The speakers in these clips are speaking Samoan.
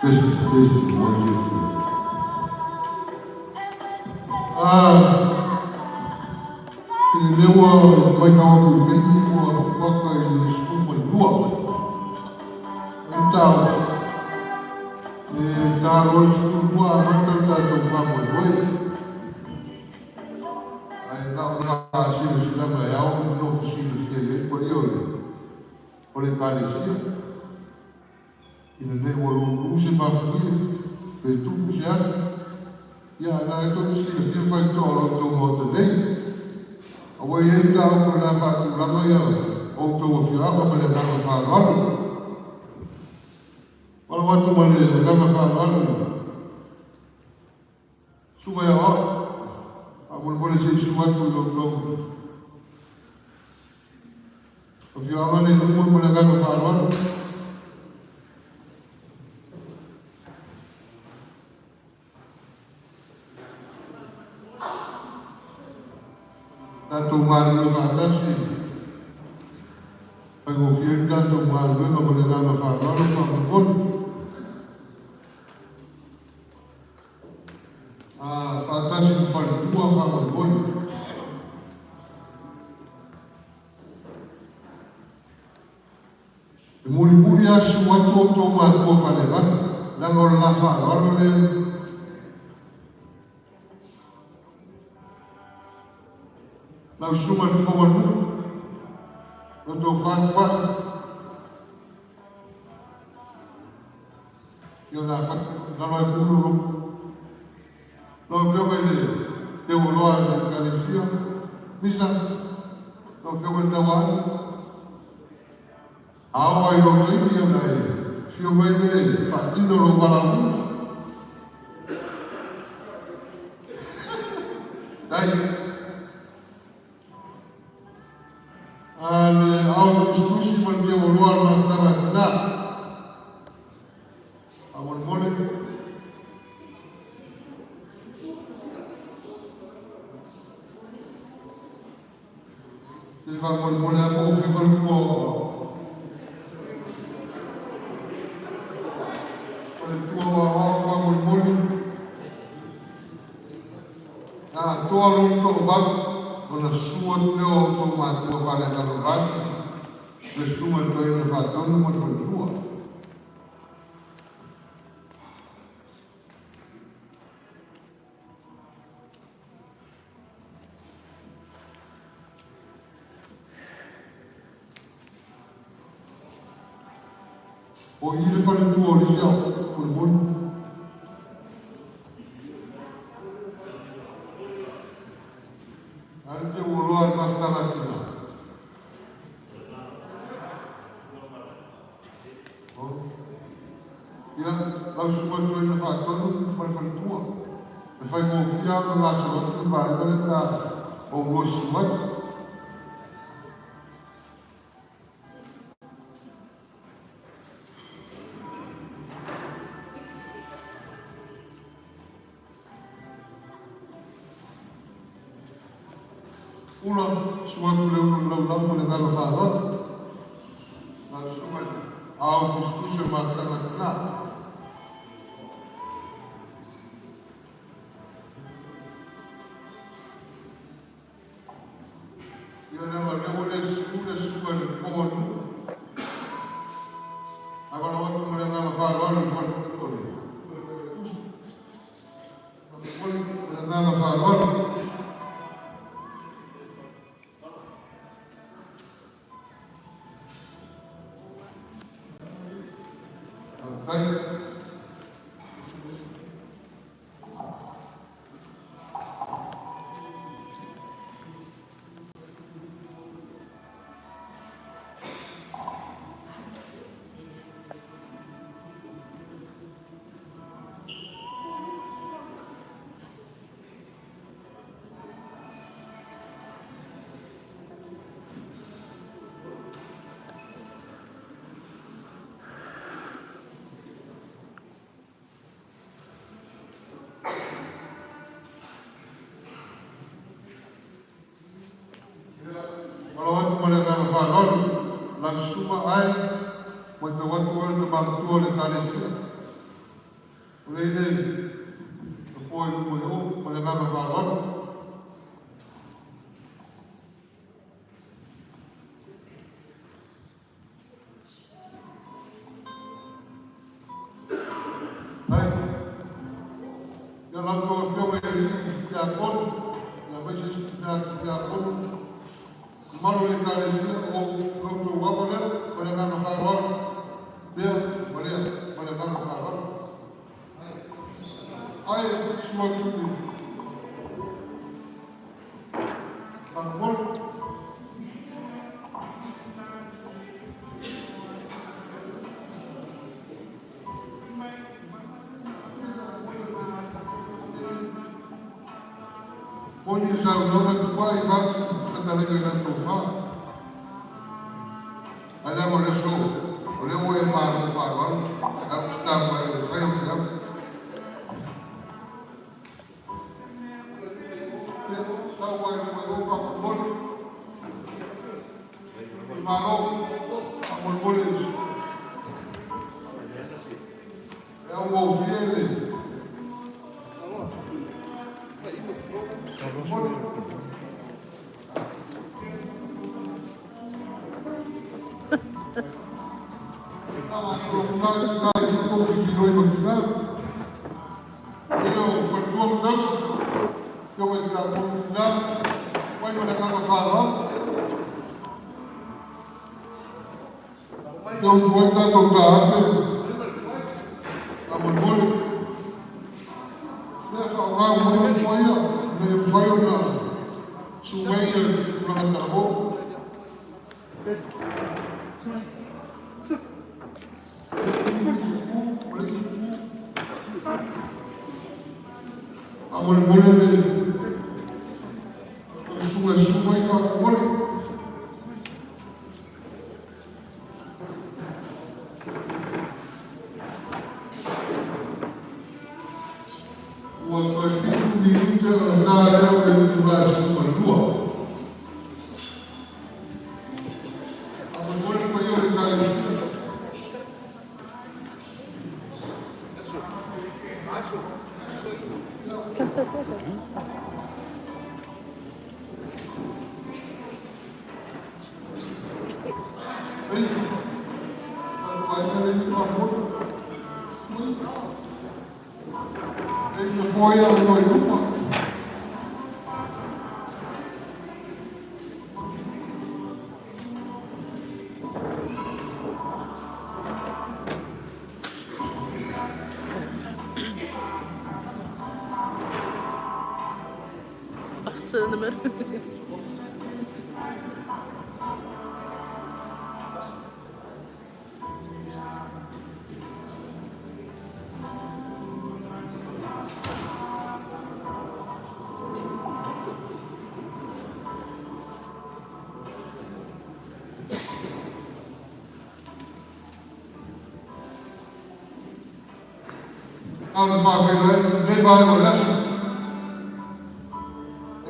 Testing, testing, one, two, three. Ah, i le ua mai kau aku i taimi ua waka i le 12. E tau, e tā roa le 12 a mata le tātou whamoemoe. Ai na o ngā silasilanga e ao nofo silafia i ai paia o le Ekalesia. Ina nei ua lulu se mafuie, pe tupu se afi, ia na e tou te silafia faitotoa o lo outou Maota nei. A ua i ai le mataupu o le a faatulaga ia outou afioaga ma le agaga faaaloalo. Valaau atu ma le agaga faaaloalo i susuga i aoao, faamolemole se i susu atu i lo outou afioaga nei i luma ma le agaga faaaloalo. Tatou galulue faatasi, faigofie ai le tatou galuega ma le agaga faaaloalo faamolemole. A faatasi ma faletua faamolemole. E mulimuli lava susu atu outou matua faaleagaga, leaga o le la faaaloalo lea. Lau susuga i le fofoga nuu, lau tofa tuai, ia o le a lalo ai pulu lou. Lau Afioga i le Teuoloa a le Ekalesia, Misa, lau Afioga i le Tauaana, a oo lava i lou taimi ona e afio mai lea e faatino lou valaauina. Dai. A le ao tusitusi ma le Teuoloa a le Mafutaga a Tina. Faamolemole. Se faamolemole lava po o fea faletua o faletua o aoao faamolemole. Na atoa loa le toavalu ona susu atu lea o outou matua faaleagaga vaeatu le susuga i le toeaina faatonu ma le faletua. O i le faletua o le isi ao, molimoli. Ae te ua loa le mafutaga tina. Ia, lau susuga i le toeaina faatonu ma le faletua. E faigofie lava ona gasolo atu le vaega lea pe a oulua susu mai. Ula, susu atu le ulu laulau ma le agaga faaaloalo. Lau susuga i le Ao tusitusi o mafutaga tina. Ia leaga o lea ua le susu le susuga i le fofoga o le nuu. Ae valaau atu ma le agaga faaaloalo i le faletua o le tusi. Momoli le agaga faaaloalo. Faafetai. Ia, valaau atu ma le agaga faaaloalo, lau susuga ae, matau atu oe le tama matua o le Ekalesia. O le ile na po i luma i o, ma le agaga faaaloalo. Ai, ia la outou afioga i tiakono, aemaise tiakono, mamalu o le Ekalesia, o la outou ava lea, ma le agaga faaaloalo. Lea ma lea, ma le agaga faaaloalo. Ai, sua atu i faamolemole. Moni le saunoaga tuai vaeatu fetalaiga i le tofa. Ae leaga o le aso, o lea ua e malo faaaloalo, ae ou te mai e fai au te au. Ia, sau ai luma i o faamolemole. Malo, faamolemole. E au gaufie le. Moni. Faletua ma tausi, afioga i tiakono tina, mai ma le agaga faaaloalo. Tau ai tatou taape, faamolemole. Lea faaaoga mai nofoa ia, ina ia mafai ona susu mai le tulaga talavou. O le isi itu, faamolemole le susuga e susu mai faamolemole. Ua toe 7 minute ona ta lea o le 22. Faamolemole le paia o le Ekalesia. Casse-toi, ça. Ei, faatoaina le faamolemole. Ei, nofoa ia o i luma. Cinnamon. Na ona faafeiloai lenei vaega o le aso.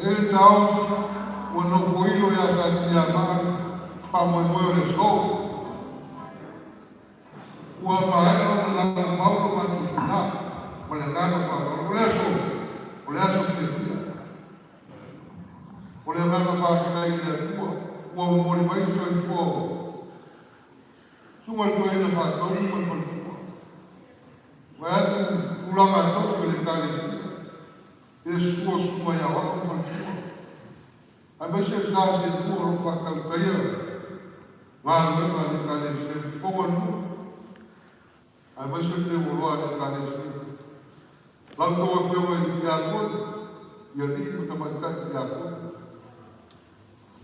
E le taofi ua nofoilo ia Satuiamaa le faamoemoe o le aso. Ua maea ona laumau lo matou tina ma le agaga faaaloalo. O le aso, o le aso fiafia. O le agaga faafetai i le Atua ua momoli mai le soifua o susuga i le toeaina faatonu ma le faletua. Vaeatu tulaga tofi o le Ekalesia, le susua o susuga ia Aoao ma faletua. Aemaise le sa selua o lo o faatautaia galuega a le Ekalesia, le fofoga o le nuu. Aemaise le teuoloa a le Ekalesia. La outou afioga i le tiakono, i alii ma tamaitai tiakono.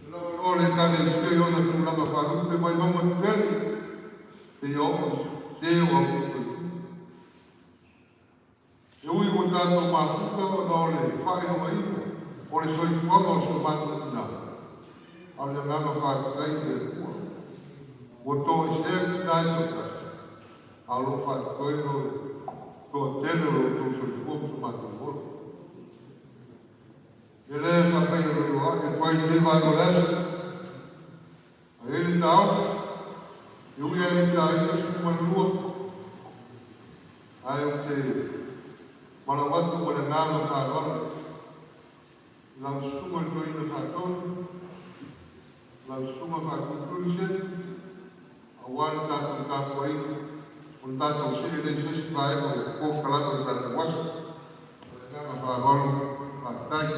Le lavaloa o le Ekalesia i ona tulaga faalupe mai mauga tetele, seia oo i se o au soifua. E ui ua tatou mafuta ona o le faailogaina o le soifuaga o si o matou tina, a o le agaga faafetai i le Atua ua toesea le tina e toatasi, a o lo o faatotoe lo toatele o lo outou soifua ma so matou ola. E le faafailoa e atu ai lenei vaega o le aso. Ae i ai le taofi, e ui lava i le taina 12. Ae ou te valaau atu ma le agaga faaaloalo i lau Susuga i le Toeaina Faatonu, lau Susuga Faatuituli Seti, aua le tatou tapuaiga, o le tatou see lea i se isi vaega o polokalame o le tatou aso. Ma le agaga faaaloalo, faafetai.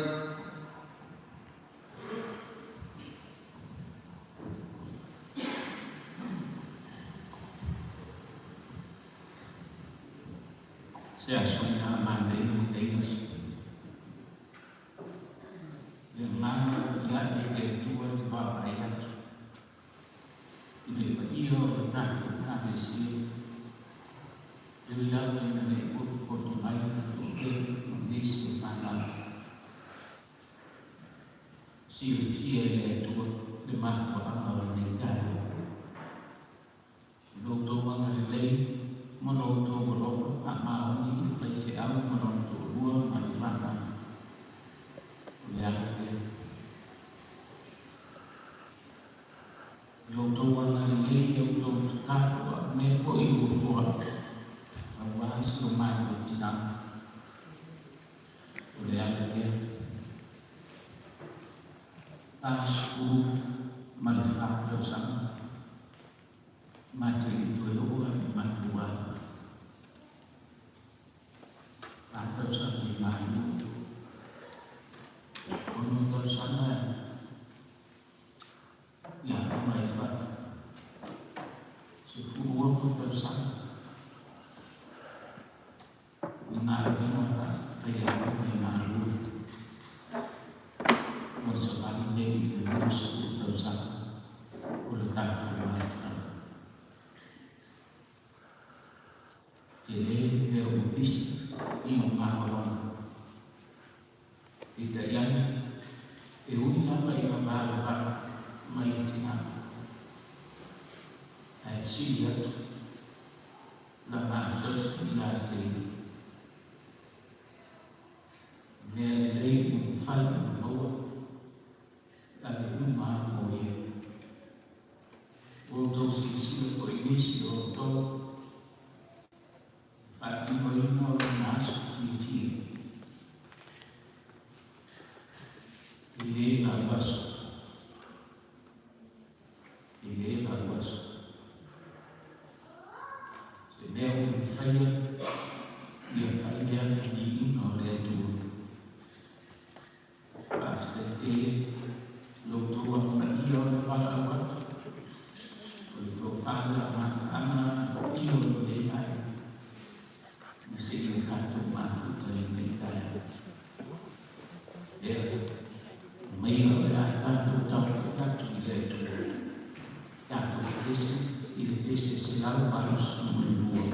Se aso lena manaia o lenei aso. Le agaga paia i le Atua i le vaavaai atu i le paia o le tatou Ekalesia, e ui lava ina le i potopoto mai le toatele ma nisi o fanau. Silafia e le Atua le mafuaaga o lenei taeao. I lo outou agalelei ma lo outou alofa faamaoni i le faifeau ma lona toalua ma le fanau, o le ala lea. I lo outou agalelei i a outou tatalo a o mea foi ua foai aua si o matou tina, o le ala lea. 44 tausaga matou le toe oo lava i matou aiga. 4 tausaga i Malua, 6 tausaga i aoga i fafo, 16 tausaga i galuega faafaiaoga i Malua. Ua savali nei i le 20 tausaga o le tatou alafutaga. Tele mea ua pisi i o malologa. Peitai ane, e ui lava ina valavala mai le tina, ae sili atu lana tausi ia te ia. Mea lelei ua mafai ona maua, e ave uma lava mo ia. Ua outou silasila foi i nisi o outou faatinoina o lona aso fiafia. E le galo aso. E le galo aso. Se mea ua faia, ia fai lea i le viiga o le Atua. Faafetai tele lo outou amanaia o le valaau atu, o le tofa le mataaga paia o lenei aiga, ma seia tatou mafuta i lenei taeao. Lea, aumaia o le a tatou taumafai atu i le Atua, tatou pese i le pese 182.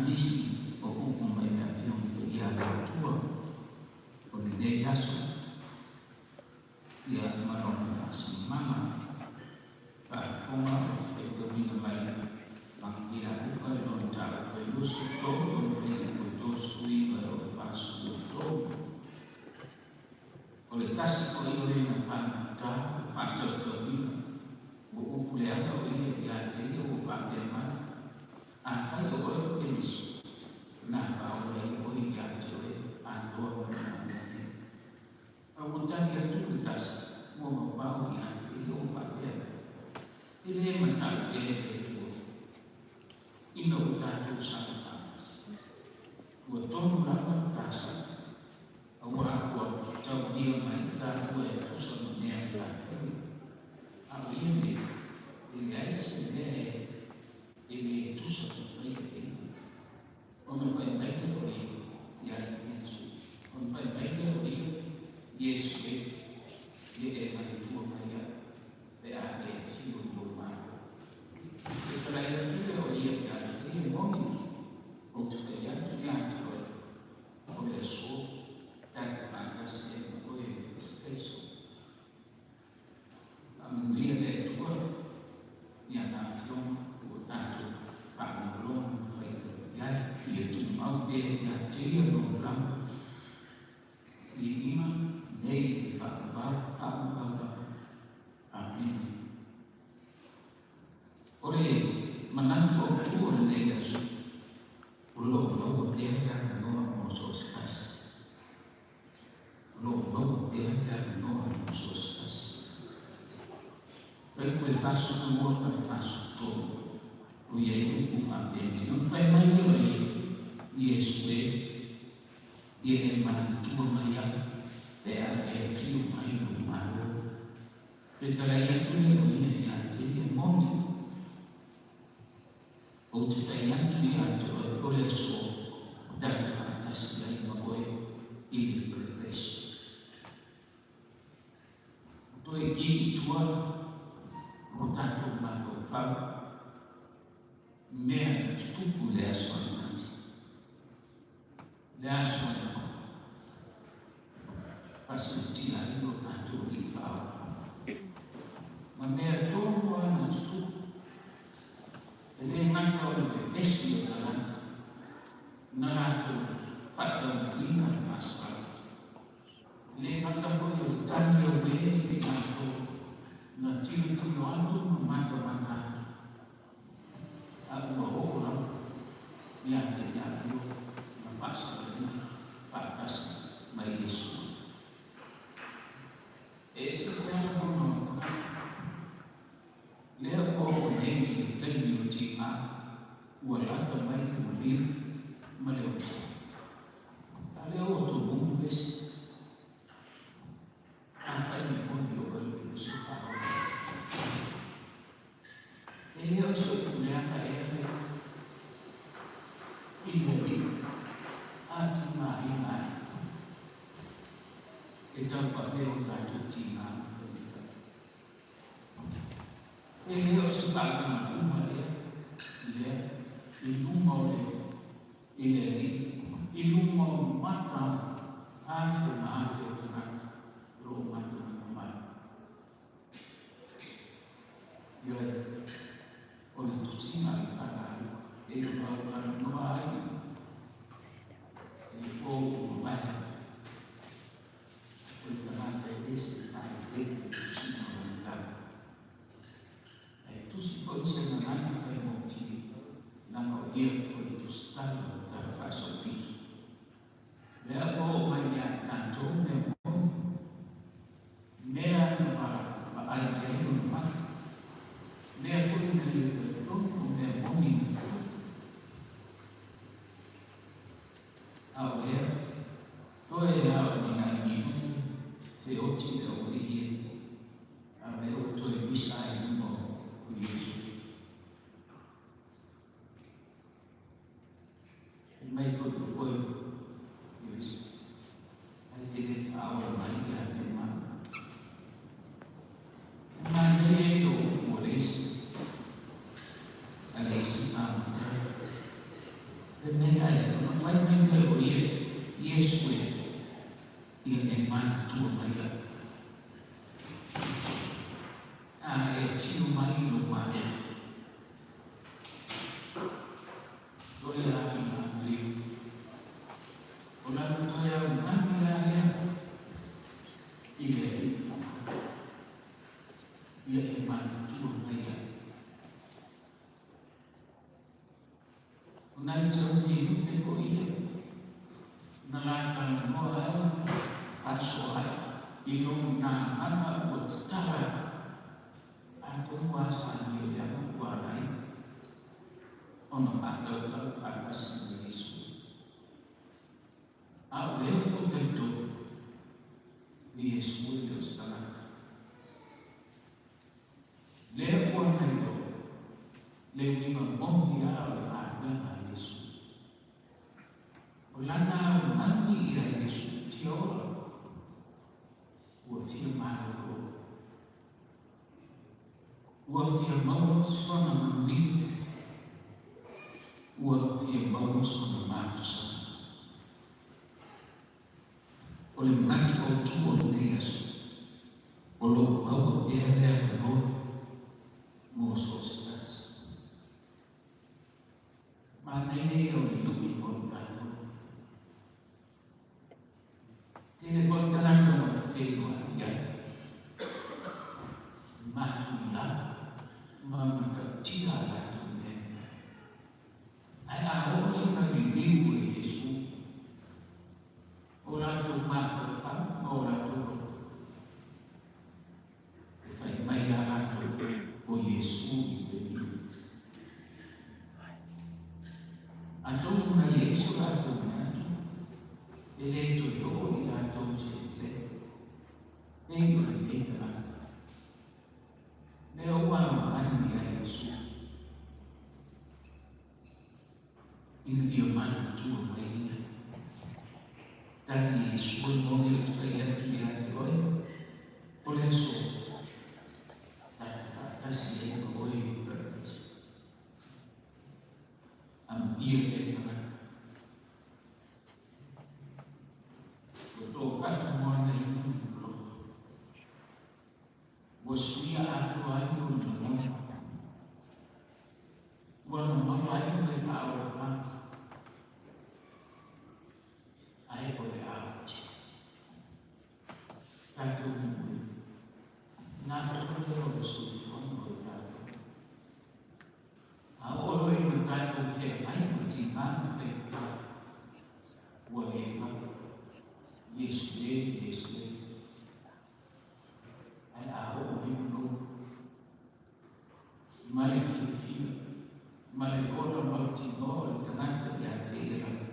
Nisi o upu mai le Afioga Paia a le Atua o lenei aso, ia ma lona faasinomaga. Faafofoga o le faitauina mai Faamanuia a Luka i lona mataupu e 23 o le fuaiupu e 39 e oo i le 43. O le tasi foi o e na faatautauina ua upu leaga o ia ia te ia ua faapea mai, Afai o oe o Keriso, na faaola ai oe ia te oe atoa ma le faamaoniga. A ua tali atu le tasi, ua mapao ia te ia ua faapea, E le matau ea le Atua ina ua tatou saga faatasi? Ua tonu lava le ta saga, auā ua taulia mai taua e tusa ma mea na faia. A o ia nei, e leai se mea e le tusa ma faia e ia. Ona fai mai lea o ia iā Iesu. Ona fai mai lea o ia, Iesu e, ia e manatua mai iaʻu pe a e afio i lou Malo. E talai atu lea o ia iā te ia, Moni, ou te fai atu iā te oe, o le aso ta te faatasi ai ma oe i le Parakaiso. Faamanuia le Atua i ana Afioga ua tatou faalogologo ma faitau i ai. Ia tumau pea ia te ia lona lama viiga nei i le faavavau faavavau lava. Amene. O le manatu autu o lenei aso, o lo o maua pea le avanoa mo so o se tasi. O lo o maua pea le avanoa mo so o se tasi. Fuaiupu e 42 ma le 43, o i ai upu faapenei. Ona fai mai lea o Iesu e, Ia e manatua mai au pe a e afio mai lou Malo. Fetalai atu lea o ia ia te ia, Moni, ou te fai atu ia te oe, o le aso ta te faatasi ai ma oe i le Parakaiso. O toe ki i tua o tatou mafaufau mea na tutupu i le aso ananafi. Le aso ananafi, faasitia ai lo tatou Alii Faaola. Ma mea tonu lava na tutupu, e le gata o le vevesi o tagata na latou faataunuuina le faasala, e le gata foi o le tali o e i latou na tilotilo atu ma matamata atu, a ua oo lava ia te latou na faasalaina faatasi ma Iesu. E ese se lagona o le tagata, lea ua oo nei i le taimi o tiga ua lata mai le maliu ma le onosai. A lea ua tumumu le isi, afai e moni o oe o Iesu faaola. E le o se upu leaga ea lea i le Alii a tigaina ai e taupave o tatou tiga ma faigata. E le o se faatumauma lea lea i luma o le i le Alii, i luma o mata afe ma afe o tagata o lo o matamata mai. Ioe, o le tusiga a le Tala a Luka e ia fautanoa ai i le po ua mavae, o le tagata e le se faalelei i le tusiga o lana tala. Ae tusi foi se gagana faigofie, leaga o ia o le tusitala o le Tala Faasolopito. Lea ua oo mai ia i tatou mea moni, mea na vaai i ai lona mata, mea foi na ia talitonu o mea moni na tutupu. A o lea, toe lava o ni nai minute feoti le aualii e, a o lea ua toe misa ai i luma o Iesu. Fai mai foi lo koe Ierisa, ai te le faaola mai ia te mana. E manaia ai tō upu o le isi, a le isi tāngata. Ia e manatua mai ai. A e afio mai i lou Malo, toe a i auleu. O lana toe aumai la lea i le Alii. Ia e manatua mai ai. O nai tauni lupe foi ia na la talanoa ai faasoa ai i lona agaga ua tatala atonu a sa ia le aga ua ala ai ona faatautau faatasi ma Iesu. A o lea ua talitonu o Iesu e le o se tagata. Lea ua nailoa le uiga moni lava o le galuega a Iesu. O lana aumani ia Iesu fia ola, ua fia malolo, ua fia maua sona manuia, ua fia maua sona matosaga. O le manatu autu o lenei aso, o lo o maua pea le avanoa mo so o se tasi. Manaia ia o le lui mo i tatou. Tele foi tagata ua tafeiloai ai, matuia ma matautia a latou mea. Ae a oo ina liliu e Iesu, o latou mafaufau ma o latou loto, e fai mai la latou o Iesu i le liu. Atonu na i ai so latou manatu, e le toe oo i latou se lele, pei o lenei tagata. Lea ua aumai ia Iesu, ina ia manatua mai ia. Tali Iesu e moni ou te fai atu ia te oe, o le aso, ta te faatasi ai ma oe i le paradise. Amuia lea tagata. Ua toafatumoana i lona loto. Ua suia atoa ai lona lagona. Ua mamao ai le faaolataga. Ae o le a? Tatou nuu e. Na o le o le soifuaga o i tatou. A oo loa ina tatou feagai ma tigā ma faigata, ua leva Iesu e, Iesu e. Ae a oo mai lou ma le fiafia ma le ola mautinoa o le tagata ia te ia lava,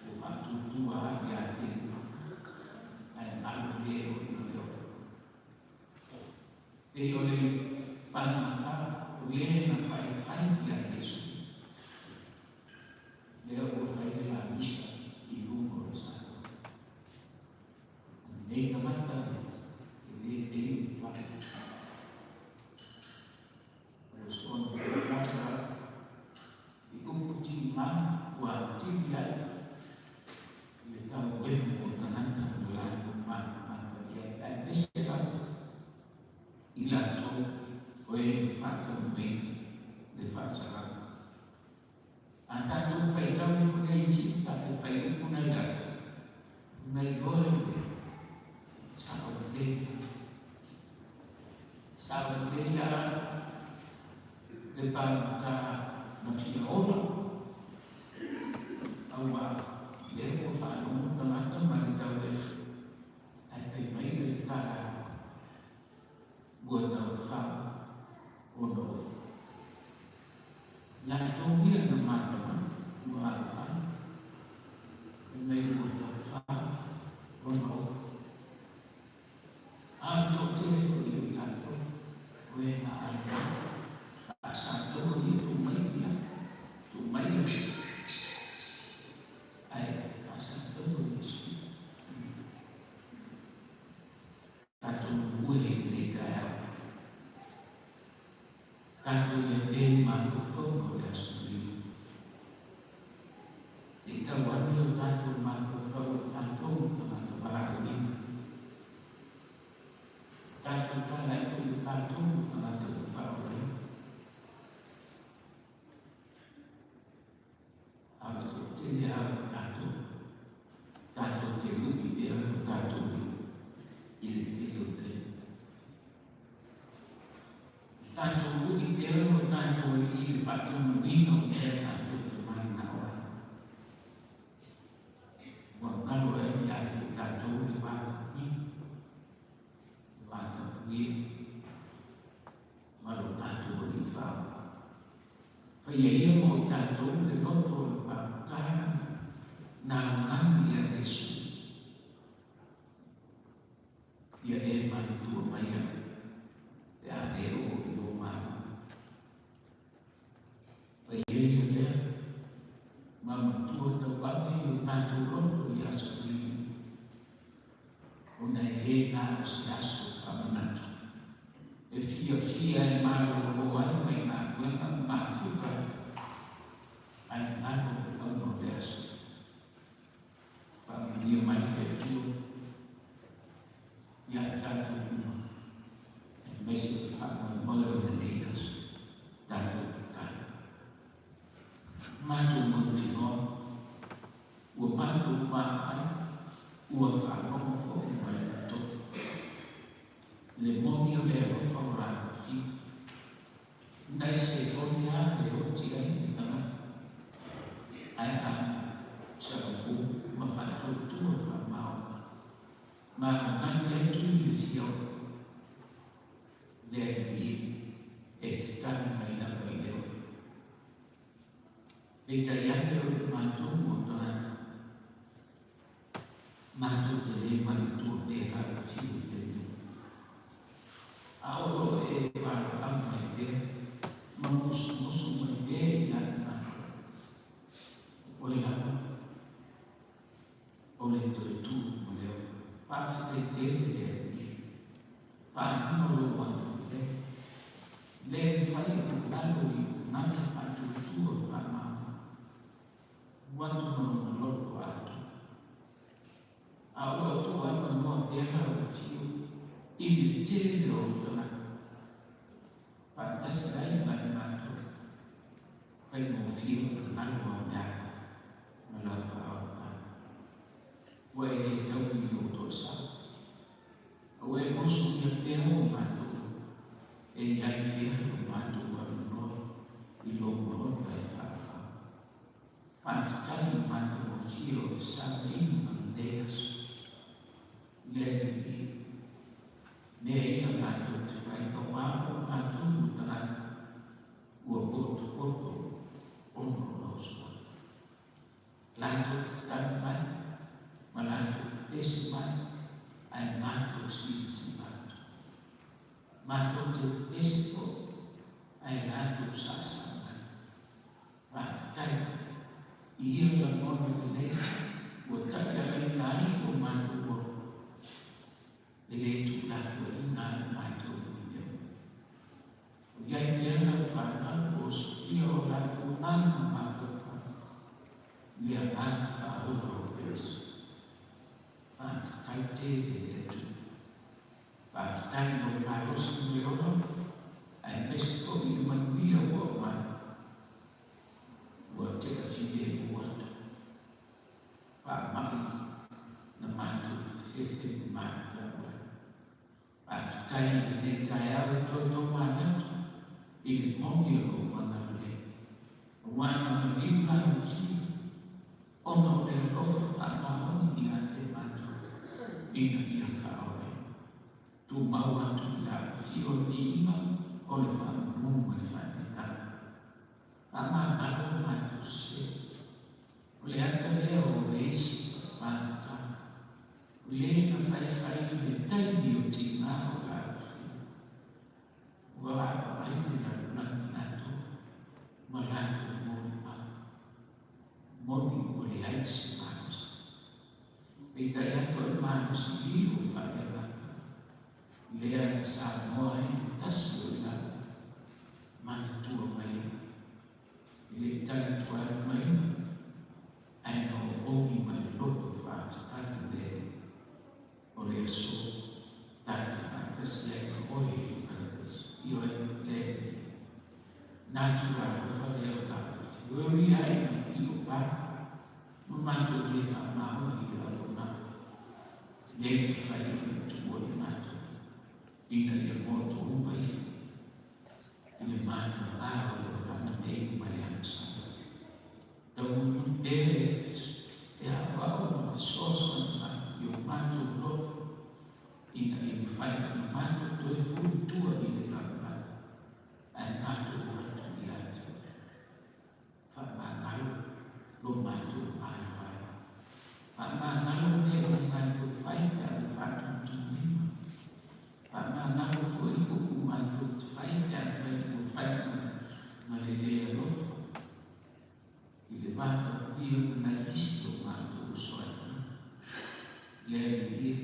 ua faatuatua lava ia te ia, ae galo le o i le ola. Pei o le pagata o le na faifai ia Iesu, lea ua fai le lamisa i luga o le sa. Lenei tagata e le tei o le fale. O le soona faigata i upu tigā ua atili ai le tauemu o tagata ma latou matamata i ai, aemaise lava i latou o e faataunuuina le faasalaga. A tatou faitau ifo nei i isi tatou faiupu na i lalo, ona iloa ai lea, sao lelei lava. Sao lelei lava le pagota na fia ola, auā lea ua faalogo tagata ma le tauefe, ae fai mai le tala ua taufao ona o latou ia na matamata ua alu ai, fai mai ua taufao ona o. A o le toatele foi o i latou o e na alu ai, faasataua ia tuu mai ia, tuu mai ia, ae faasataua Iesu. Tatou ue i lenei taeao. Tatou ia le mafaufauga o le aso Lima. I le tele o taimi. Tatou ui pea o tatou i le faataunuuina o mea tatou te mananao ai. Ua galo ai ia te tatou le vatapuia, le vatapuia ma lo tatou Alii Faaola. Faia ia mo i tatou le loto o le pagota naunau ia Iesu. Ia e manatua mai au pe a e oo i lou malo. Faia ia lea ma matua tauave i o tatou loto i aso filiga, ona e lē na o se aso faamanatu e fiafia e malōlō ai mai galuega ma mafuta ai, galo le auga o le aso. Faamanuia mai le Atua ia i tatou uma, aemaise o le faamoemoe o lenei aso. Tatou tatalo. Matou mautinoa ua matou vaavaai, ua faalogo foi ma le totoa le moni o le alofa o lau nai se foni a le oti ai le tagata ae a salapu ma faatautua faamaoni ma nani atu i le fioga le Alii e tatala mai lava i le ola. Peitai ane o le matou o tagata matou te lē manatua pea lau fiu taimi a o loo e valaau mai pea ma musumusu mai pea ia i matou o le lava o le toe tu ma le ola. Faafetai tele le Alii faaiga o lou agalelei le mafai ona lalo i tagata faatuatua faamaoni atu ma lona loto atoa a o loo tuuavanoa pea lau afio i le tele o tagata faatasi ai ma i matou faigofie ona galo aoleaga ma lau faaolataga ua e lē taui i lou toasā ua e osogia pea o matou e iai pea lo matou avanoa i lou maota e faafao. Faafetai i matagofie o le savaliga ma lenei aso. Le Alii, mea ia matou te fai auā o matou o tagata ua potopoto ona o lou suafa. Latou te mai ma latou pepesi mai ae matou silasila atu. Matou te pepesi foi ae latou sasaa mai. Faafetai i ia lagona lelei ua taialaina ai o matou ola e lē tuulafoaiina ai matou i mea uma. O iai pea lau fanau o osogia o latou agaga mafaufau i le agaga faaola o Keriso. Faafetai tele le Atua. Faafetai mo le malosi ma le ola aemaise foi i le manuia ua aumai ua tea filemu atu faamai na matou fefefe ma matatau ai. Faafetai i lenei taeao e toe tomanatu i le moni o lou agalelei auā na maliu lausia ona o le alofa faamaoni ia te matou ina ia faaolaina. Tumau atu i le alofio o le viiga o le faamanu ma le faataitaga. Faamagalo o matou sesē. O le ata lea o le isi pagota o lē na faifai i le taimi o tigā o lalofio ua vaavaai le lalolagi atoa ma latou molimau moni ua leai se malosi. Peitai atu o le malosi lilo faaleagaga lea na saunoa ai le tasi o i latou manatua mai ai e le i talitualumaina ae na oogi ma le loto faafetai le o le aso tatou faatasi ai ma oe i le paradise. Ioe le natura alofa lea o tatou e ui ai na pio pa ma matou lē faamaoni i le auaunaga le mafai ona tuua. Ina ia moto uma ifo i le matamā o le olaga nei ma le agasala. Taunuu pea e aoao ma fesoasoani mai i o matou loto ina ia mafai ona matou toe fulitua i le lalolagi ae matou o atu ia te oe. Faamagalo lo matou vaivai. Faamagalo mea ua matou fai pe a ua faatumutumulima. Faamagalo foi upu matou te fai pe afai ua fai ma le lē alofa i le vatapuia ma nai isi o matou uso ai tagata. Le Alii e,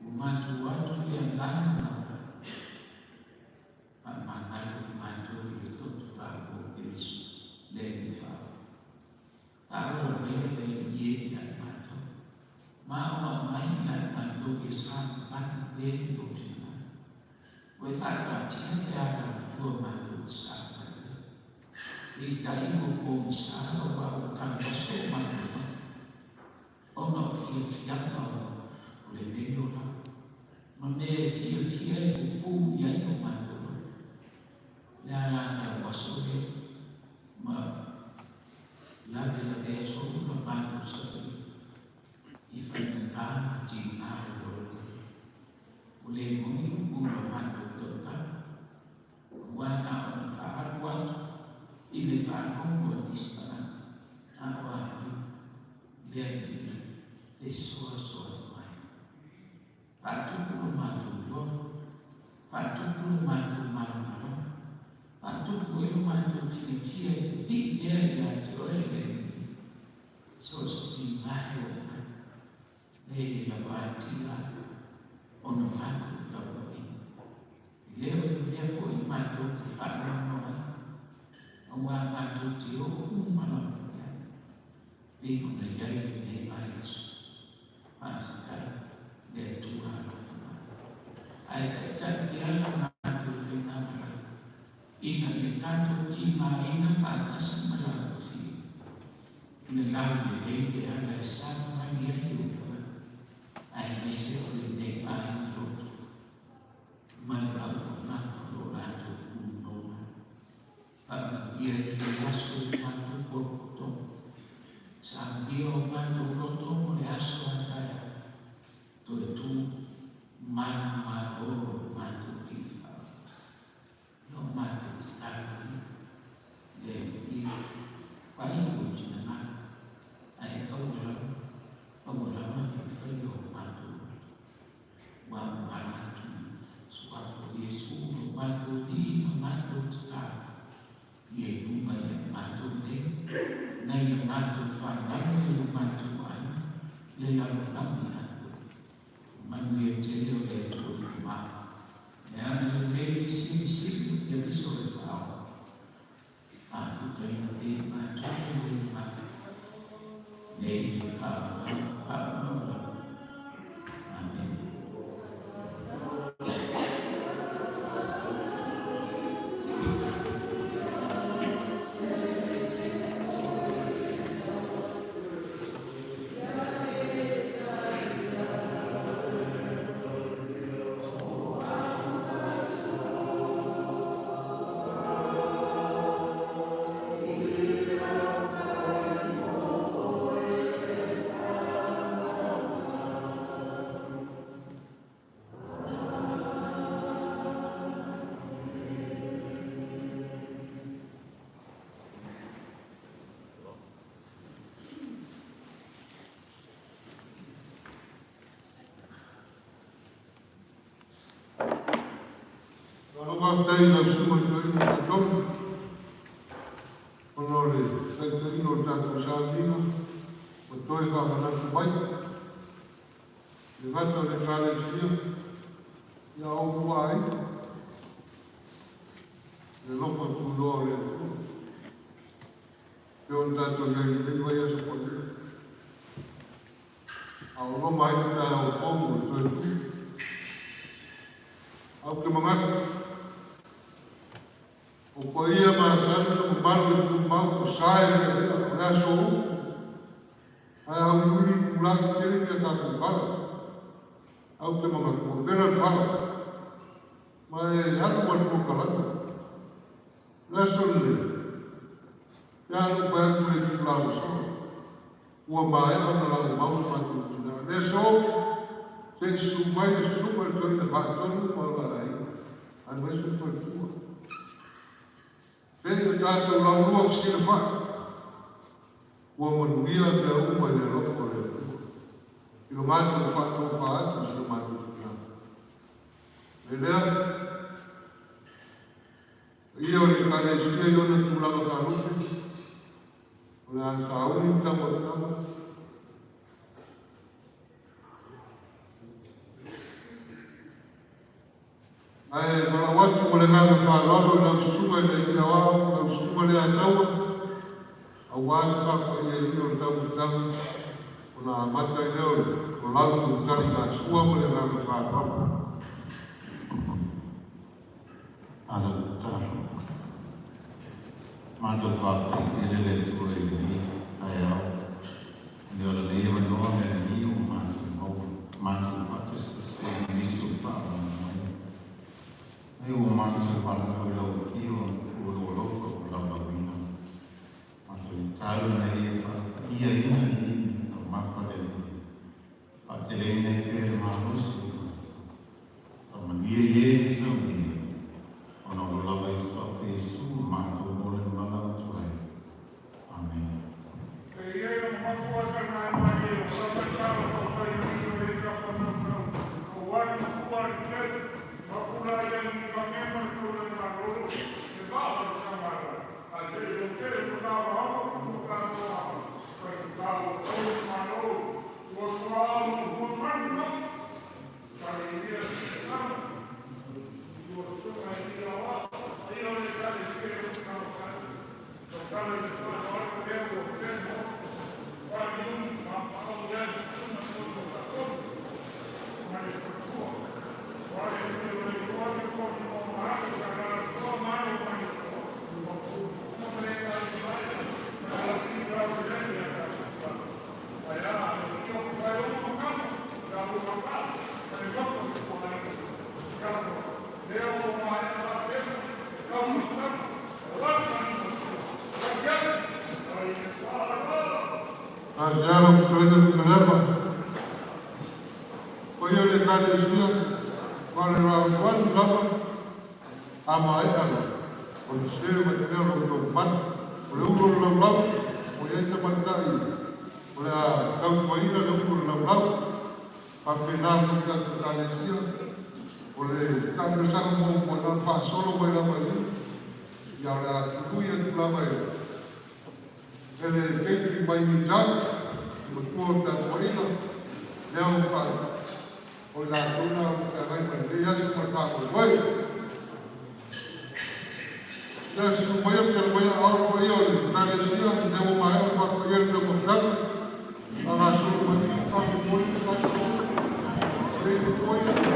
ua matou o atu i le agaga maualalo. Faamagalo i matou i le toto taua o Keriso, le Alii Faaola. Faaola maia le Alii e ia i matou, ma aoao mai ia i matou ia savavali pea i lou finagalo. Ua e faataatia le alafua matou te savavali ai. Peitai ua pogisa aua ua tauaso o matou maka, ona o fiafiaga o lenei olaga, ma mea e fiafia e pupū i ai o matou loto. Le ala tauaso lea ma lavelavea solo la matou savaliga i faigata ma tiga o le ola nei. Ua le moni upu o la matou tautaga, aua na ona faaalu atu i le faalogo a nisi tagata, a o a le Alii fesoasoani mai. Faatupu lo matou iloa, faatupu lo matou malamalama, faatupu ai lo matou fiafia e pipii pea ia te oe le Alii, so o se tiga e oo mai, le lavatia ona matou tapuaiga. E le o le mea foi matou te faanoanoa ai, aua matou te oo uma lava i ai, pei ona i ai lenei vaiaso. Faafetai le Atua alofa mai. Ae taitai pea la matou faigamalaga ina ia tatou tigaina faatasi ma le alofia, ina laulelei le ala e savavali ai ou tagata, aemaise o lenei aiga lotu ma le auaunaga o lo o latou punono mai. Faamanuia i lenei aso i le matou potopotoga. Saunia o matou loto mo le aso a taeao. Toe tu manumalo lo matou Alii Faaola. Ia o matou tatalo ia, le Alii e, fai lou finagalo, ae aua lava, aua lava ne i faia o matou loto. Ua auala atu i le suafa o Iesu lo matou Alii ma matou tatalo, ia i luga ia i matou nei, nai a matou fanau ma i o matou aiga, le lalolagi atoa. Manuia tele o le Atua tuma, le agalelei le silisili o Keriso le Faaola, mafutaina pea i matou ma le mamalu, nei le faavavau faavavau lava. Amene. Malo faafetai i lau Susuga i le Toeaina Faatonu ona o le taitaiga o le tatou sauniga ua toe faamanatu mai le gata o le Ekalesia ia a outou aiga le alofa tunoa o le Atua pei ona tatou i ai i lenei vaiaso paia a o loma ai le taeao fou o le toe tu. Ae ou te manatu, o paia masani ma mamalu e tumau o sa e lealea, o le aso uu, ae auliuli itulagi tele ni a tatou fala. Ae ou te manatu, ua vela le fala. Ma e alu ma le polokalame. O le aso lenei, pe a na ou fai atu i le itula ua sola, ua maea ona lagomau le matou tina. O le aso, se i susu mai le susuga i le toeaina faatonu ma ona aiga, aemaise le faletua. Se i o tatou laulua fesilafai, ua manuia mea uma i le alofa o le Atua, i lo matou faatofa atu i si o matou tina. E lea, paia o le Ekalesia i ona tulaga faalupe, o le a sauni le taumafataga. Ae valaau atu ma le agaga faaaloalo i lau susuga i le Alii Aoao, lau susuga Leiataua, aua le faapaiaina o le taumafataga, ona amata ai lea o lau taligasua ma le agaga faaaloalo. Matou tatalo. Matou faafetai tele le Atua i lenei taeao i le lenei avanoa le alii ua matou maua matou faatasitasina ai nisi o faamoemoe. Ai ua matou valaau i lau afio ua lou alofa ua laulauina. Matou tatalo ina ia faapaiaina lenei taumafa le Alii. Faateleina ai pea le malosi o matou. Faamanuia i e saunia, ona o lo lava i suafa Iesu matou mo le valaau atu ai. Amene. A se ala fetalaiga Tuilaepa, paia o le Ekalesia, ma le lautuani lava, a maea loa, o le sē ma te mea o lo outou mana, o le ulu o le laulau, ua i ai tamaitai o le a tautuaina le ulu o le laulau, faapena foi tatou Ekalesia, o le taamilosaga muamua na ona faasolo mai lava i i, ia o le a tului atu lava e le keiki mai Niu Sila, le matua o le tapuaiga, lea ua fa o i latou na o le feagai ma lenei aso ma le faamoemoe. Ia susu maia ma tali maia aao le paia o le Ekalesia, lea ua maea ona faapaia le taumafataga, faagasolo mai faamoemoe le matua ia.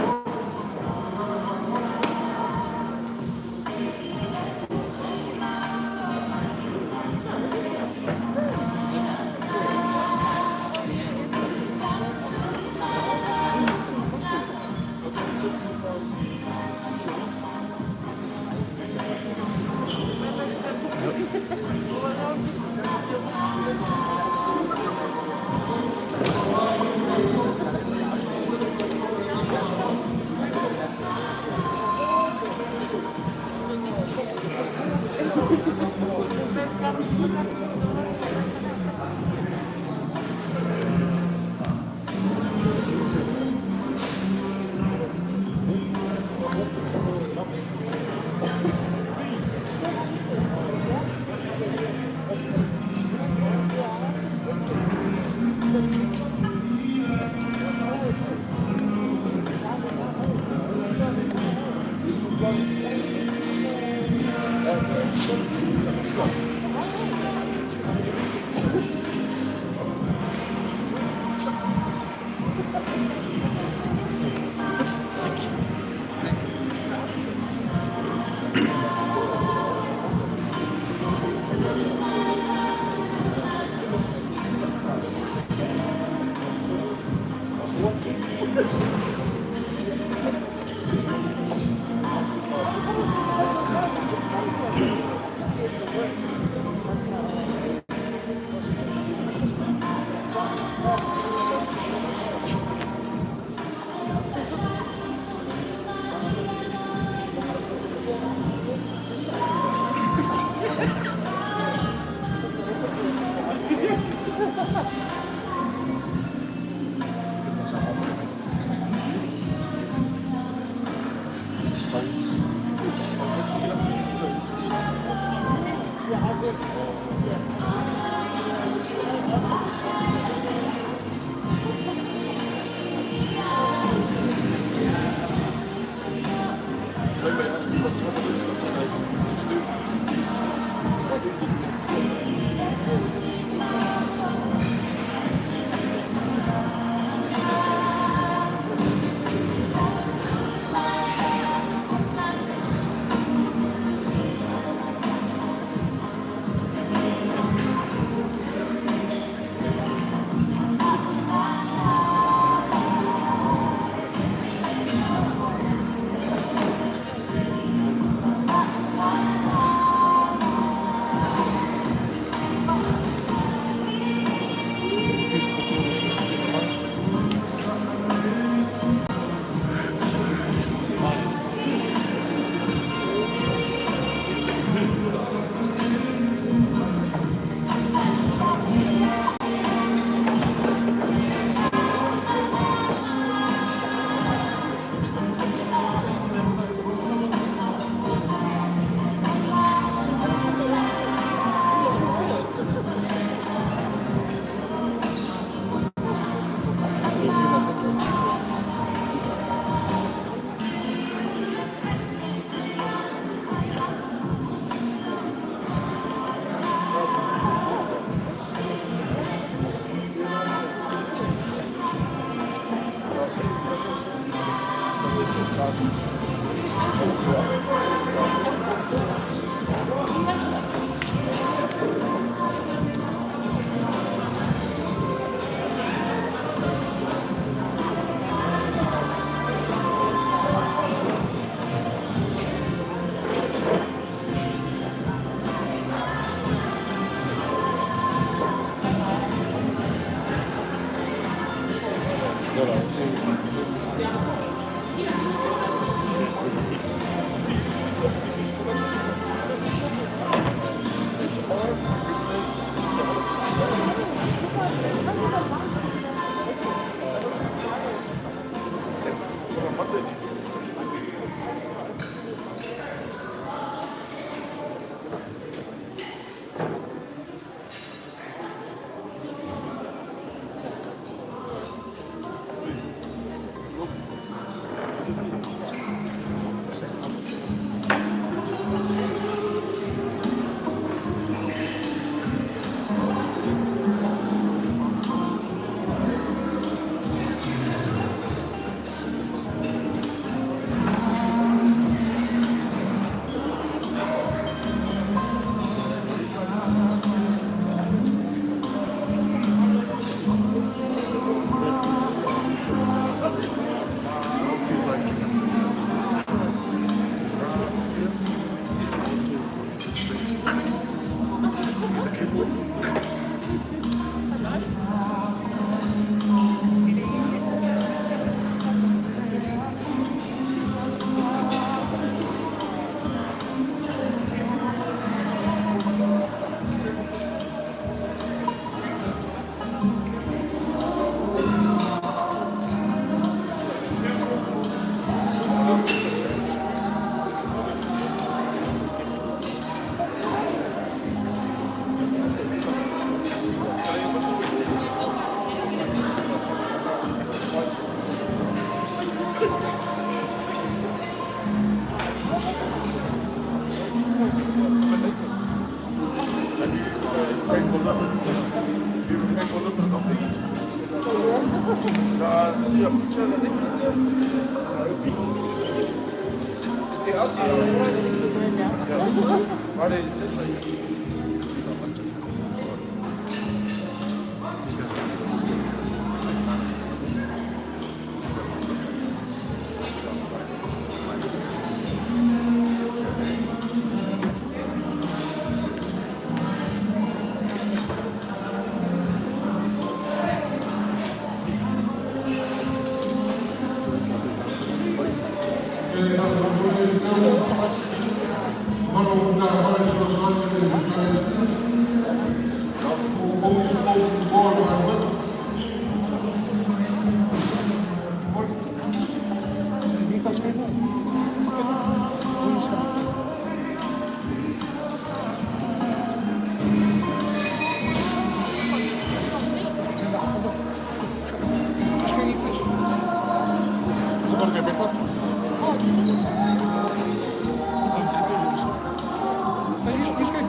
Skal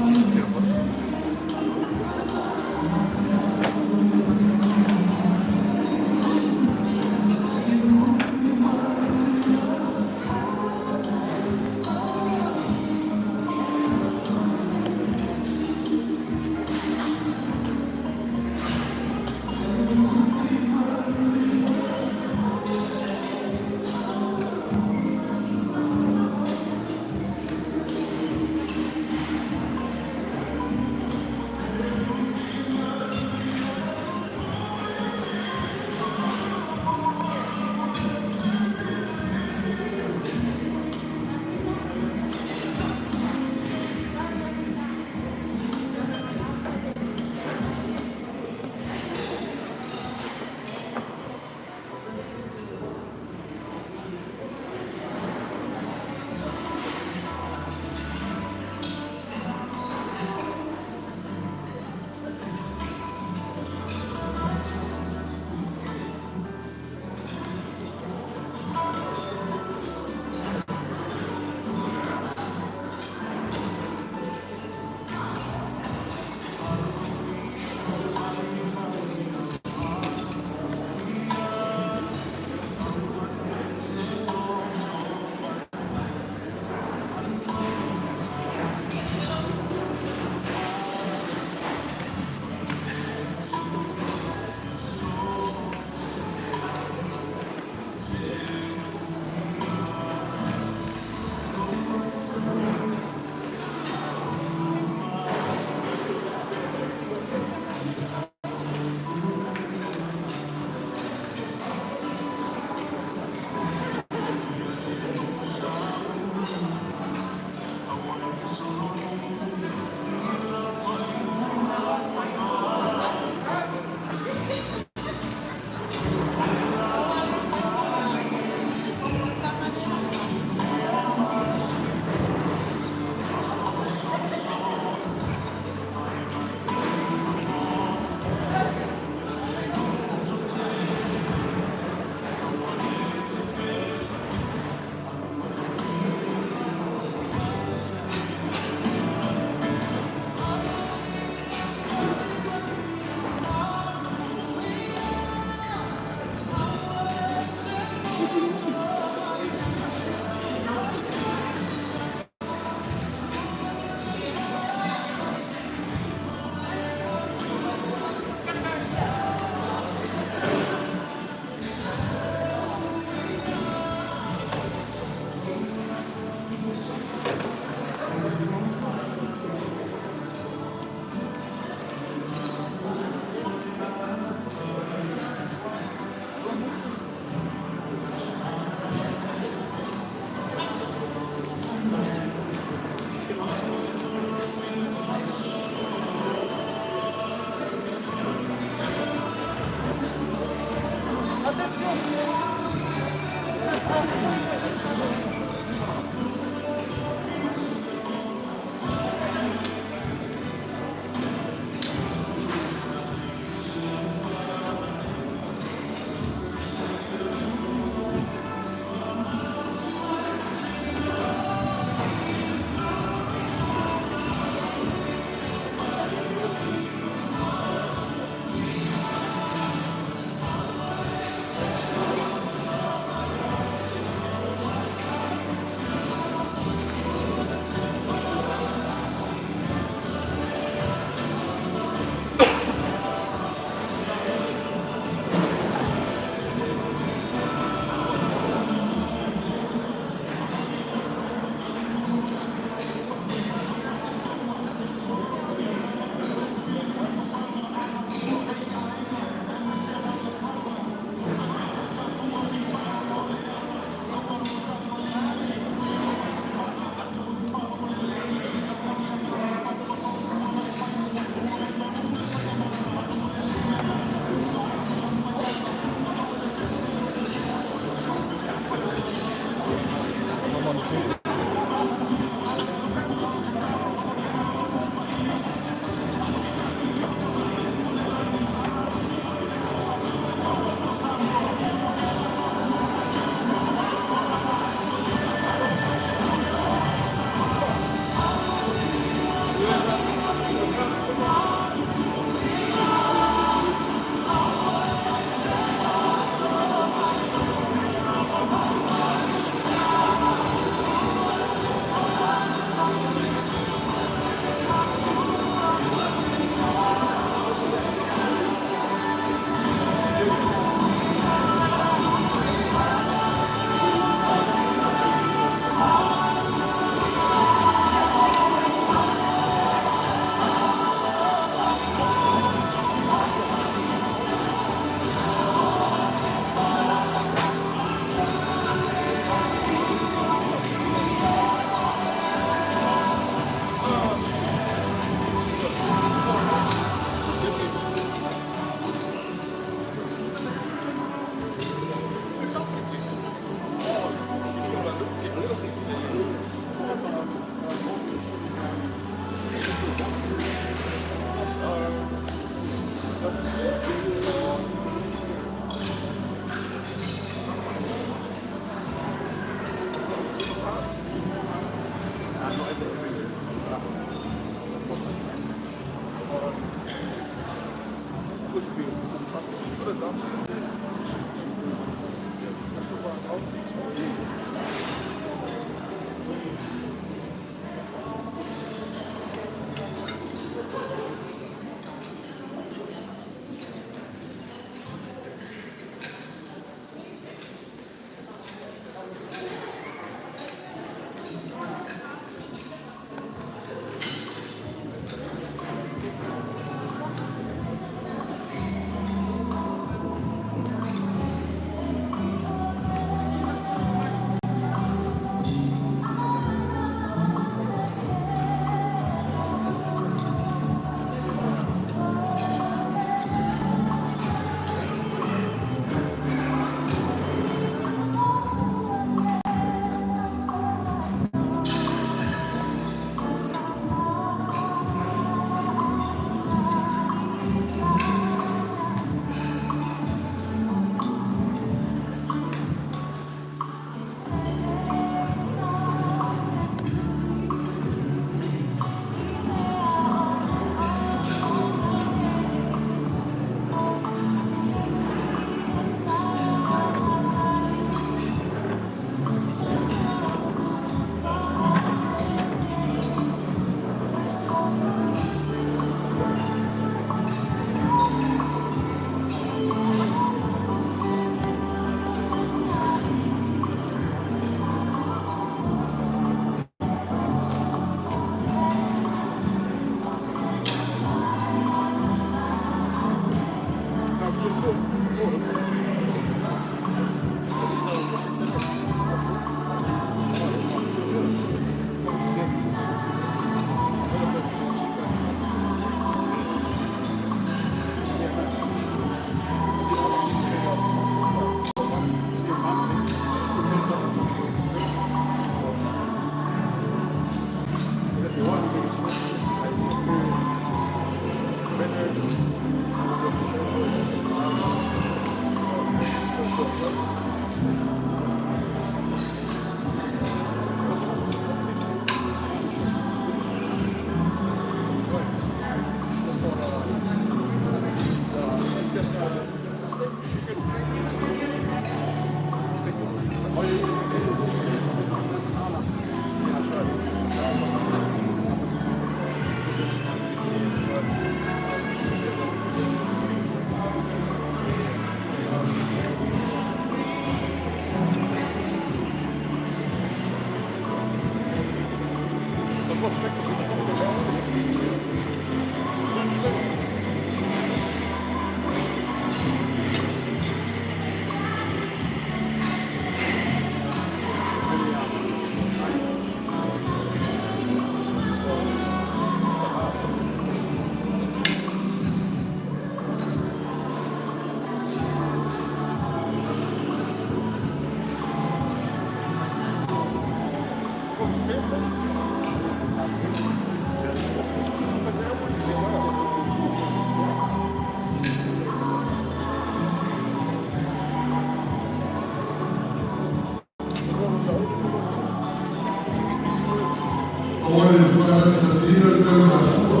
Aua le faatataina le tauimasua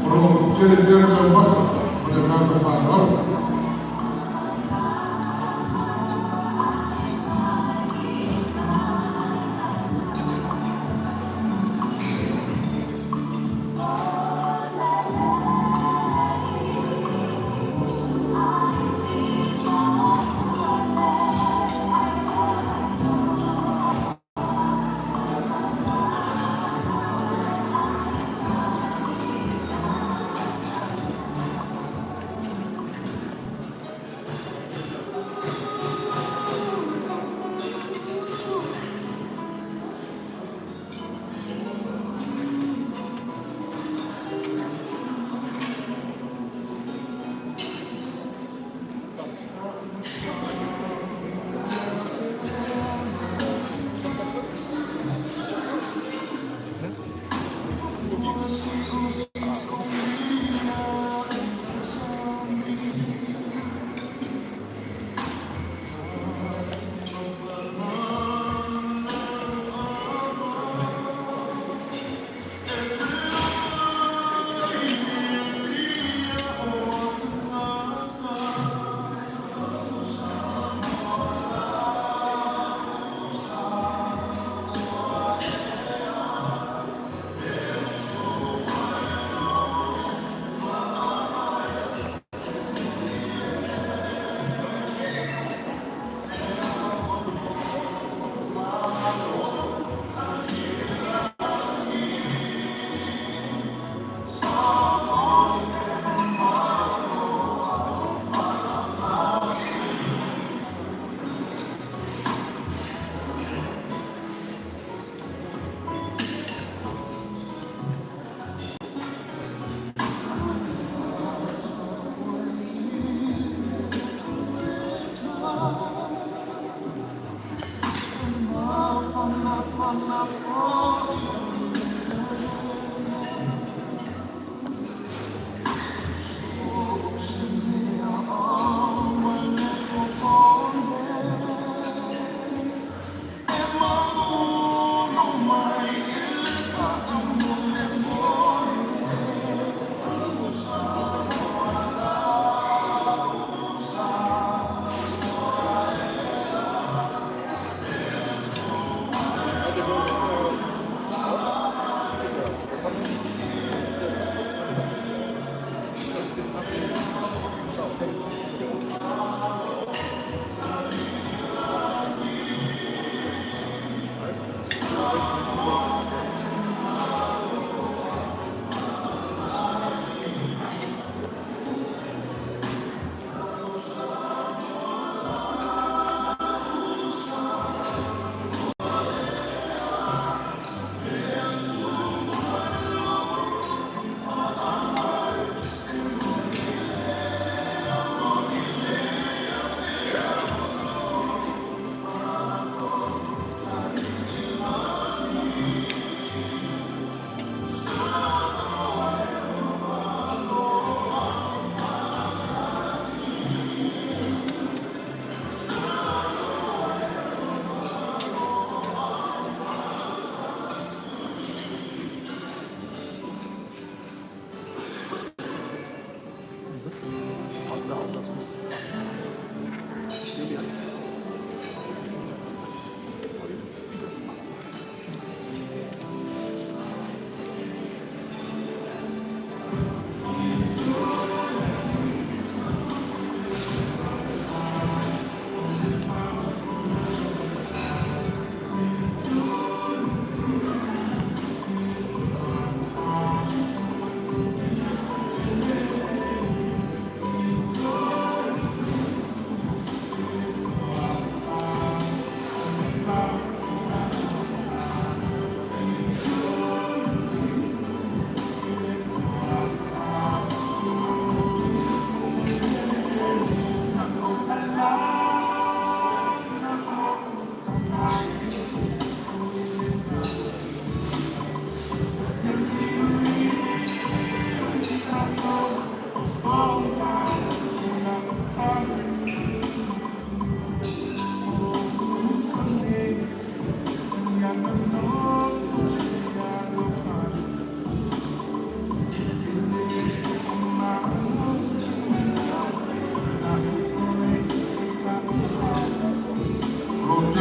o lo o tele pea le taumafa ma le agaga faaaloalo.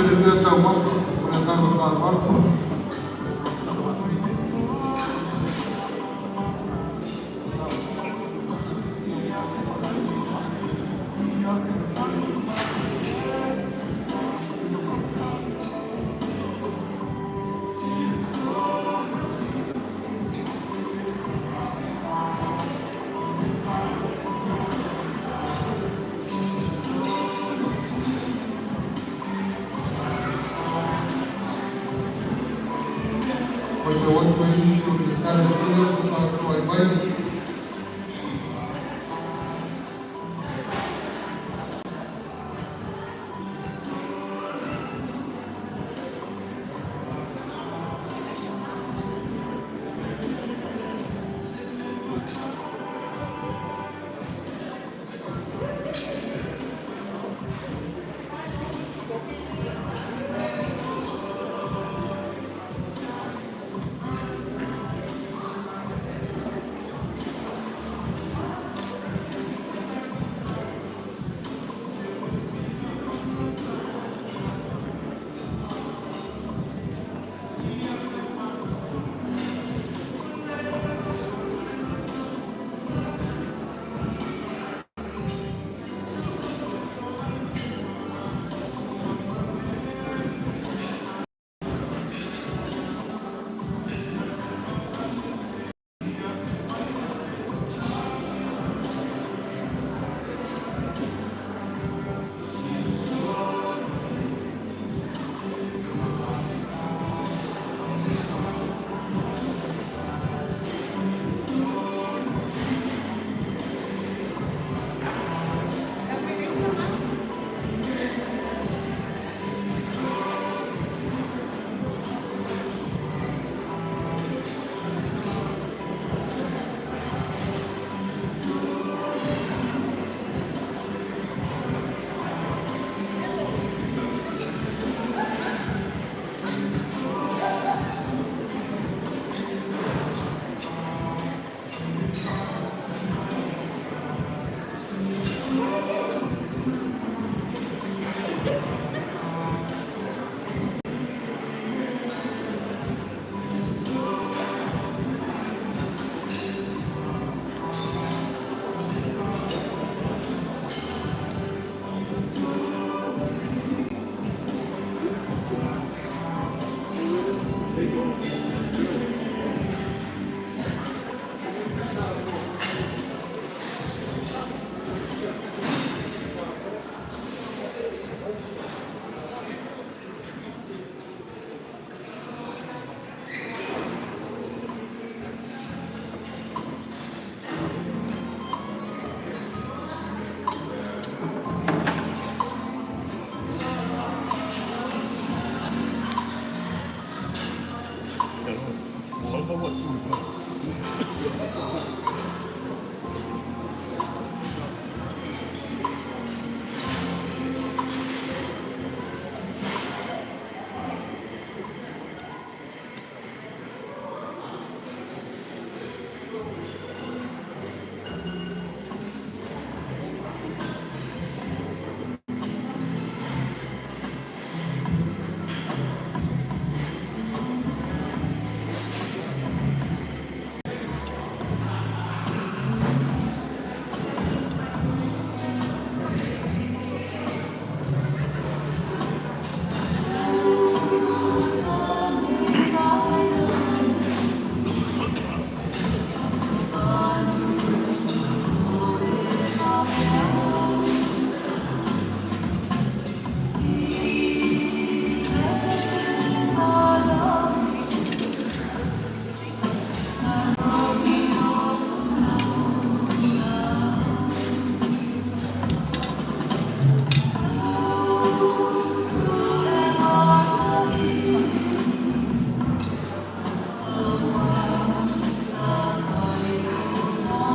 tele lea taumafa ma le agaga faaaloalo. Matau atu ai nisi o le Ekalesia ua faatoai mai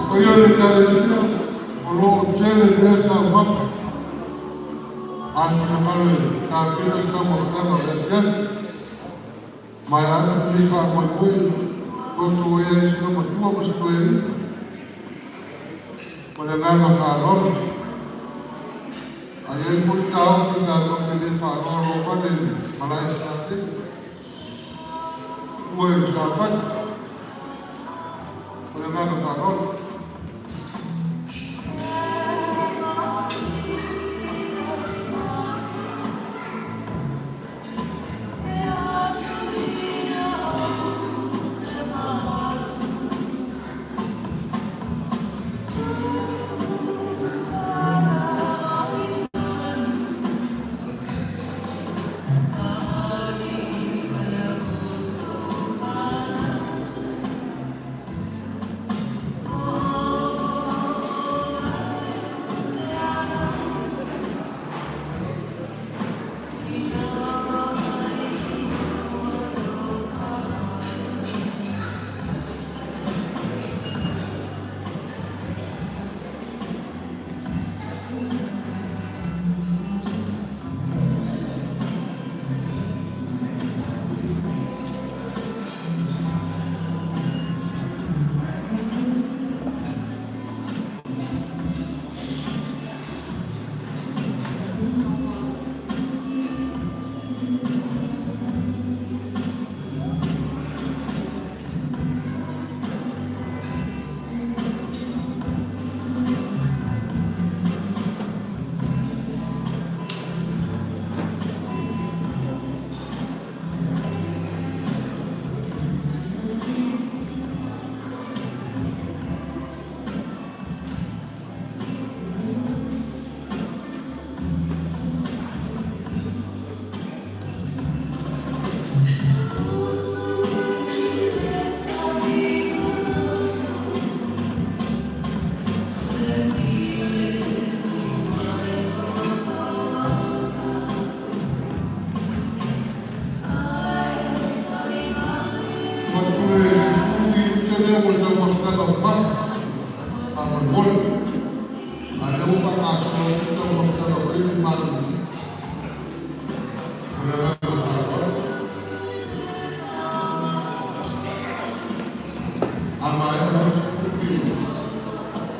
O ia o le Ekalesia o lo o tele lea taumafa. A finagalo e tapena le taumafataga o le afiafi, maea atu lenei faamoemoe, toto ai ai si olomatua ma si toeaina. Ma le agaga faaaloalo. Ai ai foi taofi tatou te le faaaloalo i le malae Satete. Ua i le Sapati. O le agaga faaaloalo. Atu le 19 o le taumafaga o masa faamolemole, a lea ua faagasolo atu le taumafaga o le malolosi. O le agaga faaaloalo. A maea loa 17,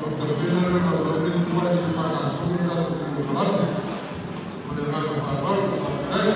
ona tapena lea o lau le tuai se faagasolo le tatou polokalame. O le agaga faaaloalo. Faafetai.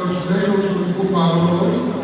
Tausi ai lou soifua maloloina.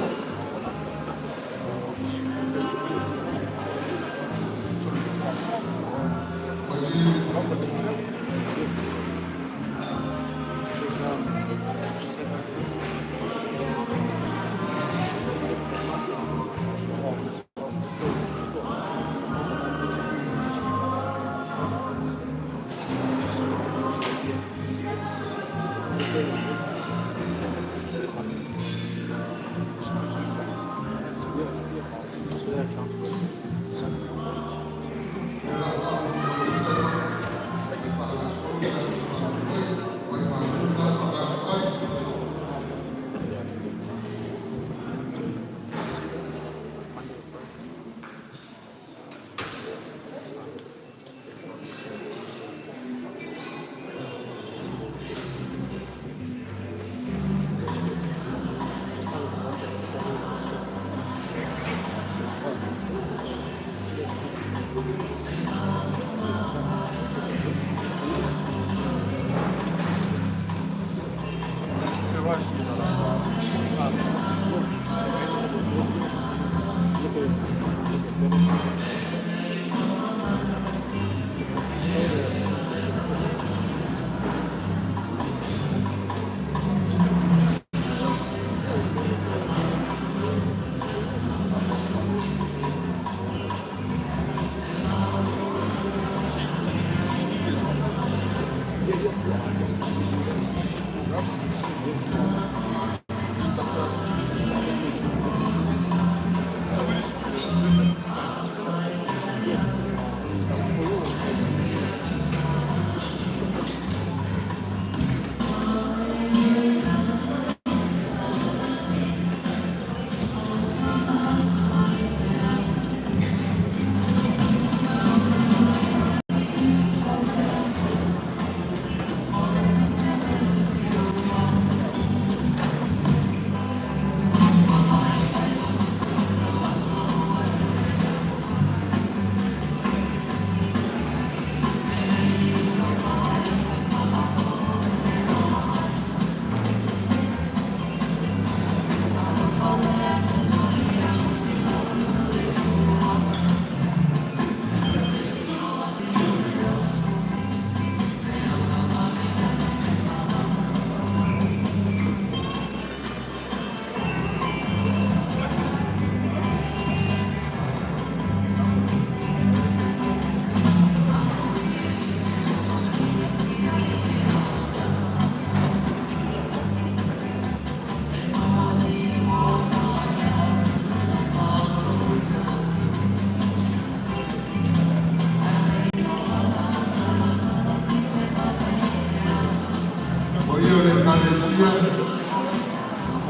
O ia o le Ekalesia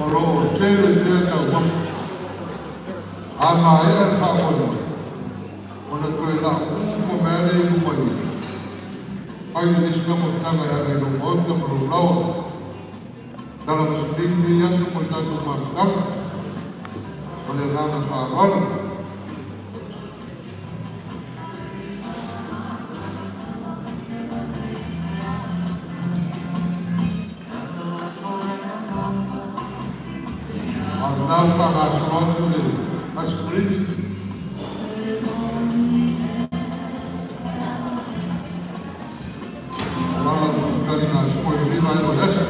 o lo o tele pea taumafa. A maea le faamoemoe, ona toe lau uma mea lea i luma i fai le isi taumafataga e aga i lou maota ma lou laoa. Tala masiligi lenei aso mo le tatou mafutaga. Ma le agaga faaaloalo. A o lena ua faagasolo atu le aisikulimi. Alaala le taligasua i lenei vaega o le aso.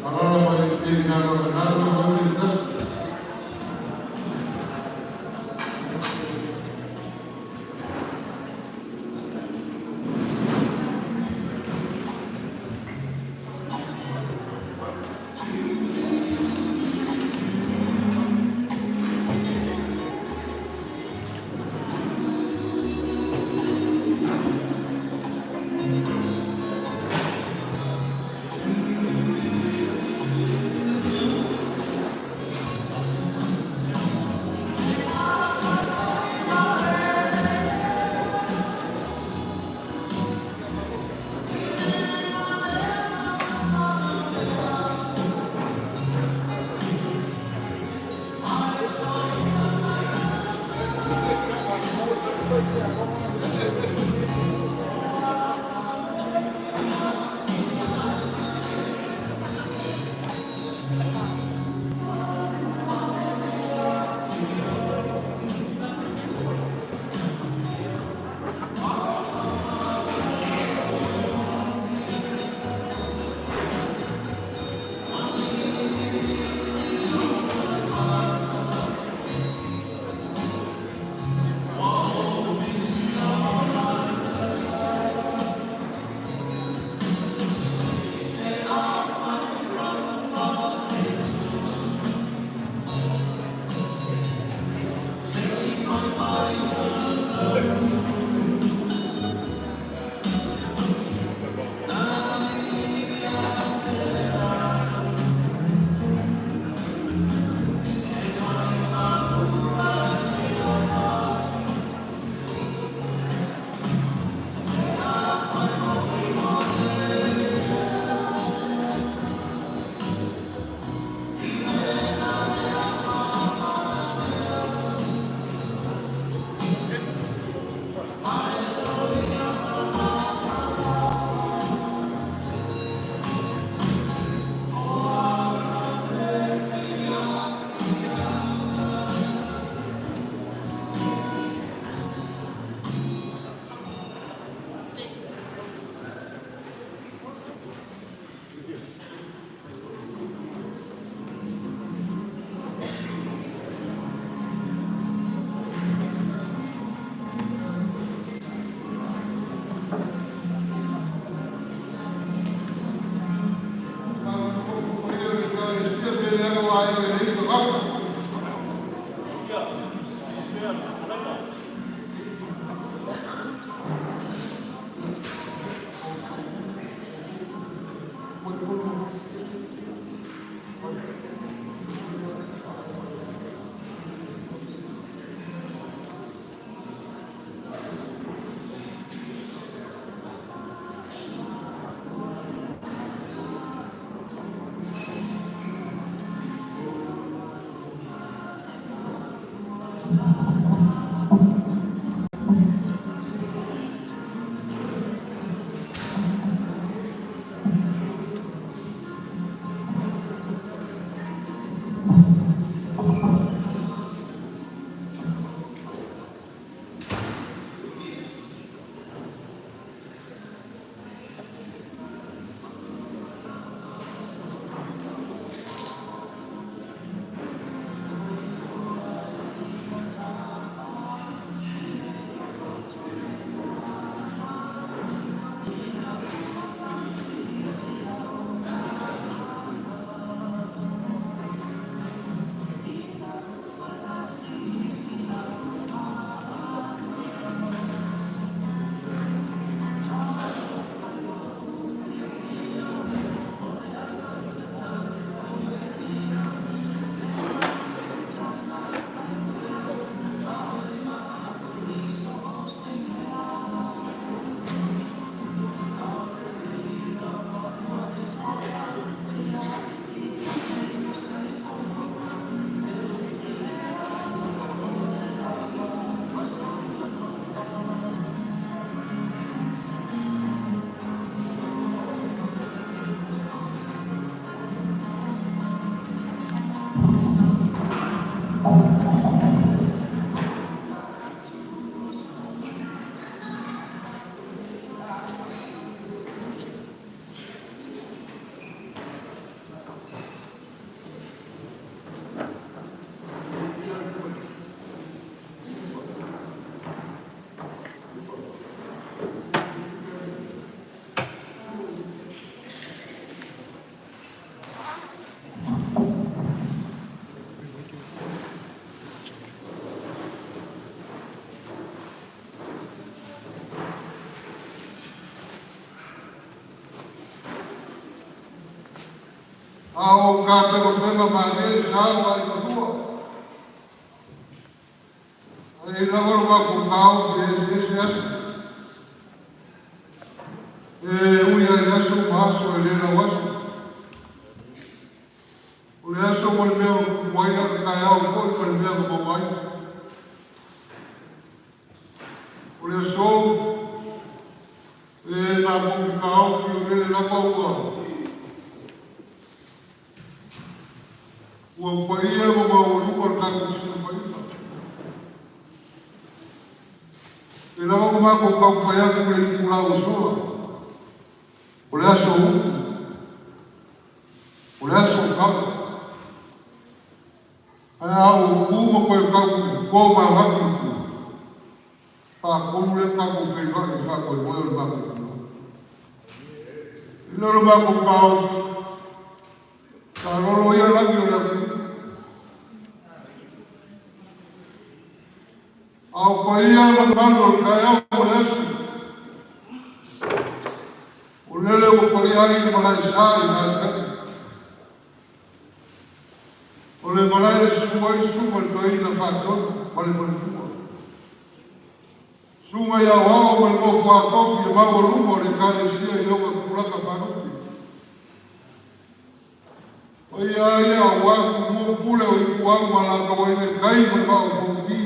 Alaala mai le Galuega le tasi. A o ka pega malie sa wa i malua. Ai lava lo makou kaofi e eseese aso. E ui lava i aso ma aso e le lau aso. O le aso ma le mea ua tupu ai, a o le taeao foi ma le mea ua maua ai. O le aso, e matou te taofi o lele lava ua ua paia ma maualuga le tatou fesilafaiga. E lava ona matou taumafai atu i le itula ua sola, o le aso o upu, o le aso o tala. Ae a ou tu ma toe tau tomanatu i tua, faatolu lea tatou feiloai i le faamoemoe o le matou tulaga. E le o le matou taofi, sa lolo ia lagi o le atunuu. A o paia ma mamalu o le taeao ma le aso, o lele ua paia ai le malae sa i Haleka'i. O le malae e susu ai susuga i le toeaina Faatonu ma le faletua. Susuga i aoao ma le nofo a tofi le maualuga o le Ekalesia i ona tulaga faalupe. Paia lava ia aua Tumua ma Pule o Ituau ma Alataua Aiga i le Tai ma le Vaa o Fonoti.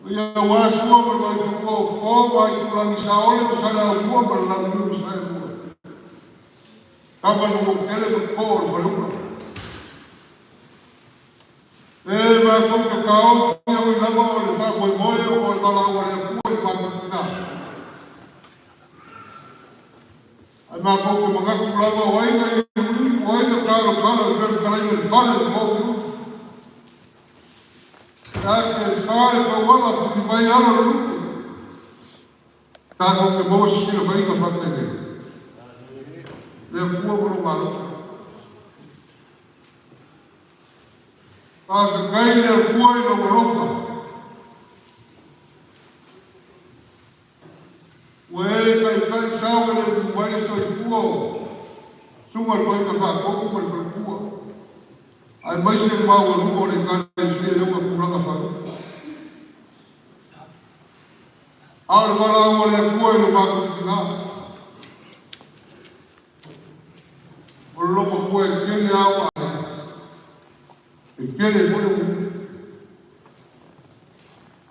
Paia aua Sua ma le Vaifanua o Fofo ma Aitulagi Saole ma Saleaaumua ma le Launiu na Saelua. Tama le Manuatele ma Too o le Faleula. E matou te taofi e ui lava o le faamoemoe o le valaau a le Atua i le matou tina. Ae matou te manatu lava o ai na iuiu, o ai na talotalo e feletalaina i le fale o le Maotu. E a ke fa le tauala puni mai alo le lupe. Tatou te maua se silafaiga faapenei. Le Atua ma lou Malo. Faafetai i le Atua i lou alofa. Ua e taitai sao e le tu mai le soifua o Susuga i le Toeaina Faatonu ma le faletua, aemaise le maualuga o le Ekalesia i ona tulaga faalupe. A o le valaau a le Atua i lo matou tina, o le logotua e tele ao ae e tele foi le upu.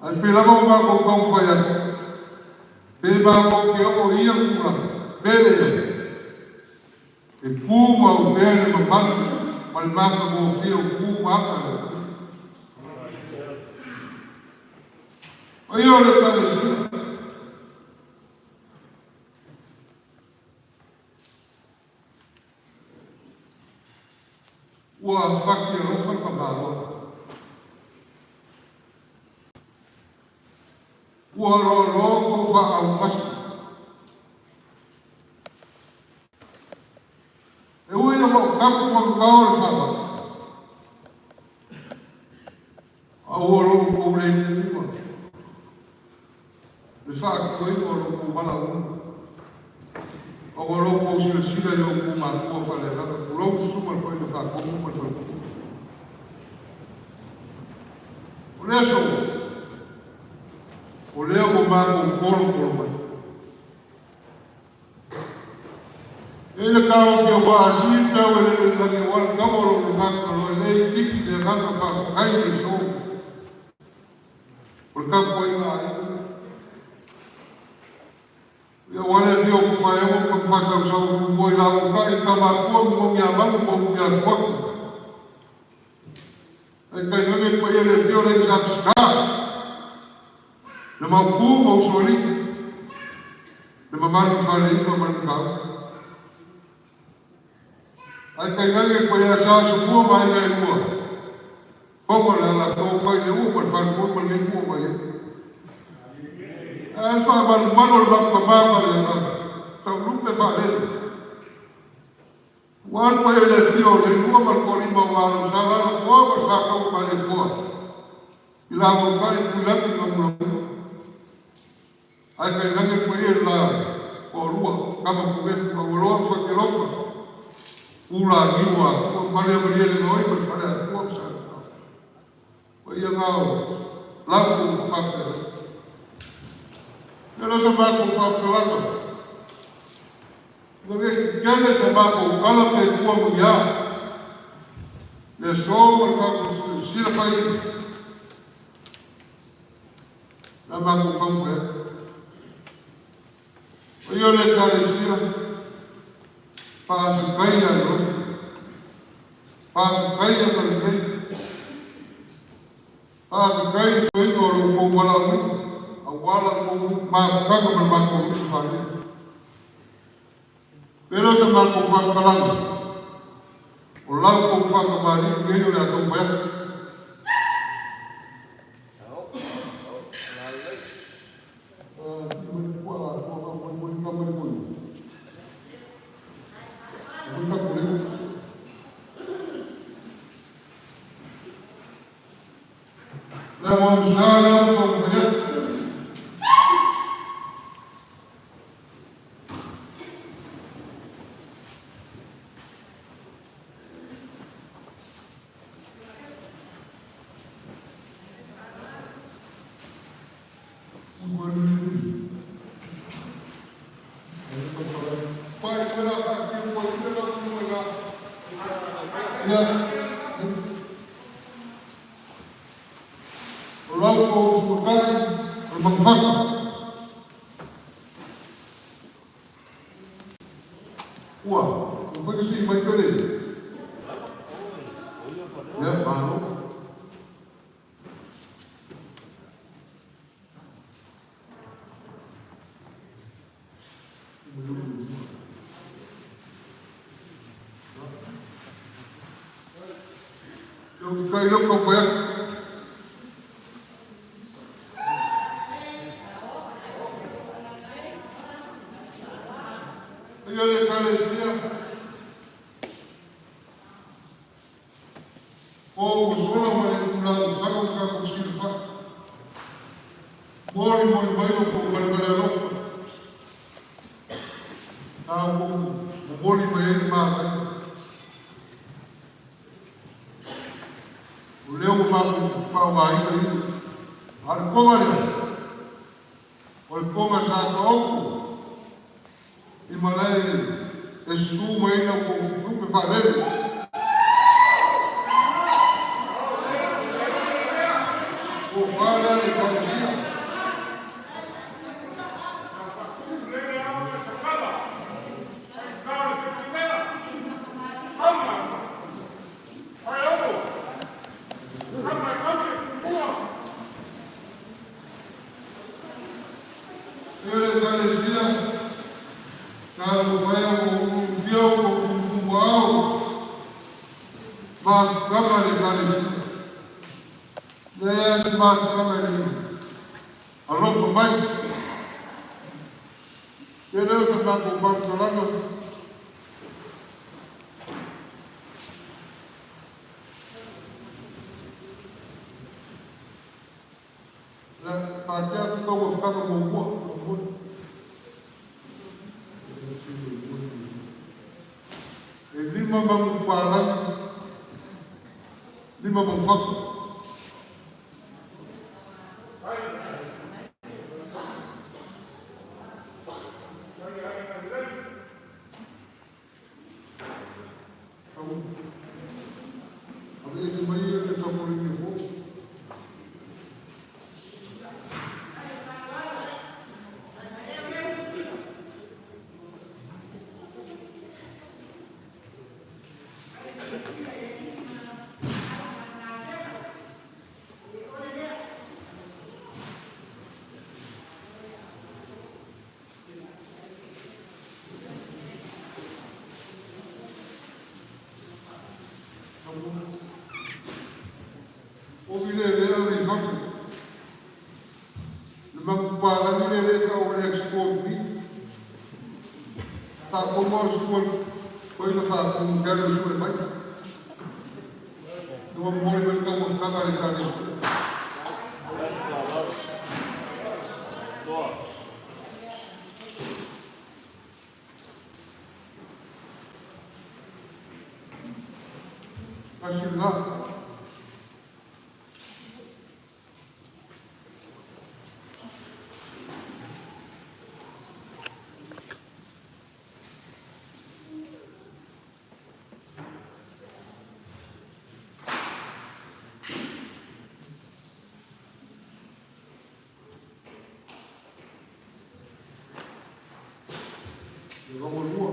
Ae pei lava o matou taumafai atu, pe matou te oo i ia tulaga, pe leai, e tumau pea le mamalu ma le matagofie o tu ma aga a le Atua. Paia o le Ekalesia, ua fati alofa le tamaloa. Ua loaloa tou faaumasi. E ui ina ua tapu ma mamao le faamai, a ua lo outou le tuuga le faatuaina o lo outou valaauina, a ua lo outou silasila i outou matua faaleagaga, tulou le susuga i le Toeaina Faatonu ma le faletua. O le aso, o lea ua matou tolotolo mai. E i le taofi ua asi le tau e lele i le lagi aua le taua o lou logata loa e le itiiti le agaga faafetai i le aso o le tapuaiga a aiga. Ia aua le afio o Tufaeogo ma Tamafasausau o Tumua i Lauta'i, Tamatua ma Mogiamalu ma Utuiafuaki. Ae tainane le paia le afio o le aiga Sa Peseta, le Maopu ma Usoalii, le mamalu i Faleiva ma le Matautu. Ae tainane le paia Sa Asomua ma aiga e lua, Foga o le Alataua, Pailelua ma le Falepoi ma lenei ua mai ai. Ae le faamalumalu o le matou tama faaleagaga, Taulupe Faalele. Ua alu mai e le afio o Leilua ma le Toalima o Malo sa Lalotoa ma le Fataua Malietoa i Lavautai i Tuilagi ma Mulamula. Ae tainane le paia i le la toalua, Tama Tuvefu, Aualoa ma Fatialofa. Pula niu a Atua, pale a malie le gaoi ma le fale Atua ma sa. O ia ngao, lau kou whakatala. Ia lo sa mākou whakatalanga. Ina ke kele sa mākou ala pe kua mu ia. Le so ma le kākou sila whai. La mākou kamu e. O ia le ekalesia, whaafetai a loto. Whaafetai a malelei. Faafetai i le toeina o lo outou valaauina aua la outou mafutaga ma le matou nuu faalele. Pele o se matou faamatalaga, o la outou faatamalii nei o le a taumafai atu. Le mo lea ua taumafai atu. O lau kou fuatai o le magafata. Ua, ua fai sii mai pele. Ia, malo. Kai leo kau pai atu. Ia le ekalesia. O ua sola ma le tulaga fai o tatou silafai. Molimoli mai lo kou malemale alofa. Na ua momoli mai ai le manaia. O lea ua matou faaaogaina ia. A o le toga lea, o le toga sa taoto i malae e susu mai ai la outou lupe vaalele. Tofa lea le Ekalesia. E le Ekalesia, talofa e ua uluulufia o kou tumutumu ao, mafutaga le Ekalesia. Leai lava se mafutaga e le alofa mai. Tele o se matou faamatalaga. Le pākehā te tauawhitanga muamua, muamua. E lima mangu pālagi, lima mangu fatu. Aveese mai ia le tamalii fou. Ofi le lea le i fafo. Le magupalagi le le ka o le export ni. Tātou o le sua, koe na tātou kare o sua e mai. Nua mori mai kau o kanga le kare. Tasi lena. Le vagalua.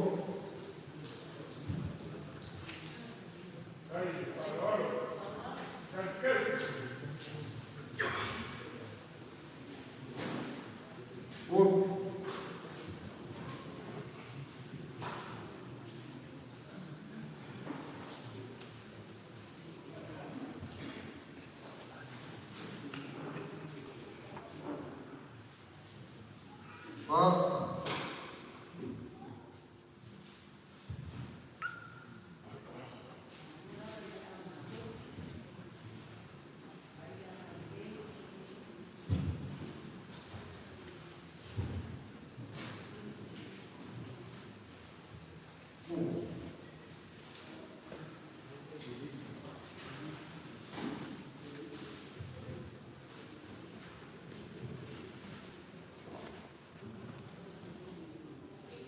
Tolu. Fa.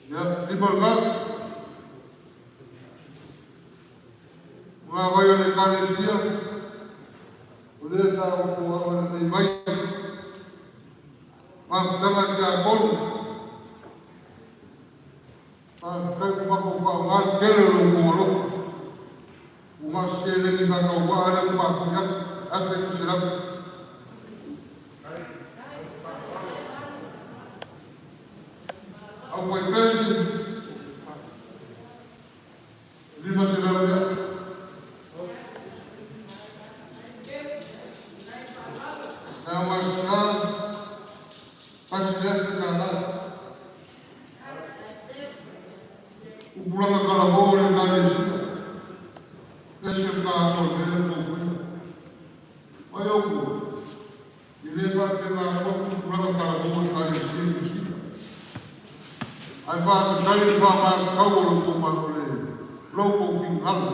Ia, lima lena. Magavai o le Ekalesia, o lea sa ou agalelei mai. Mafutaga tiapolo, faafetai ua matou faaaoga le tele o lo outou alofa. Ua na o se seleni faatauvaa lea ua faafoi atu, $1,900. Aufaipesi, 500 mea. Le au masina, $1,000. Tupulaga talavou o le Ekalesia, ese lena atoa i mea lea ua outou faia. Mai outou, e le faapena atoa tupulaga talavou o Ekalesia i Niu Sila. Ae faafetai le faamatau o le lo outou finagalo.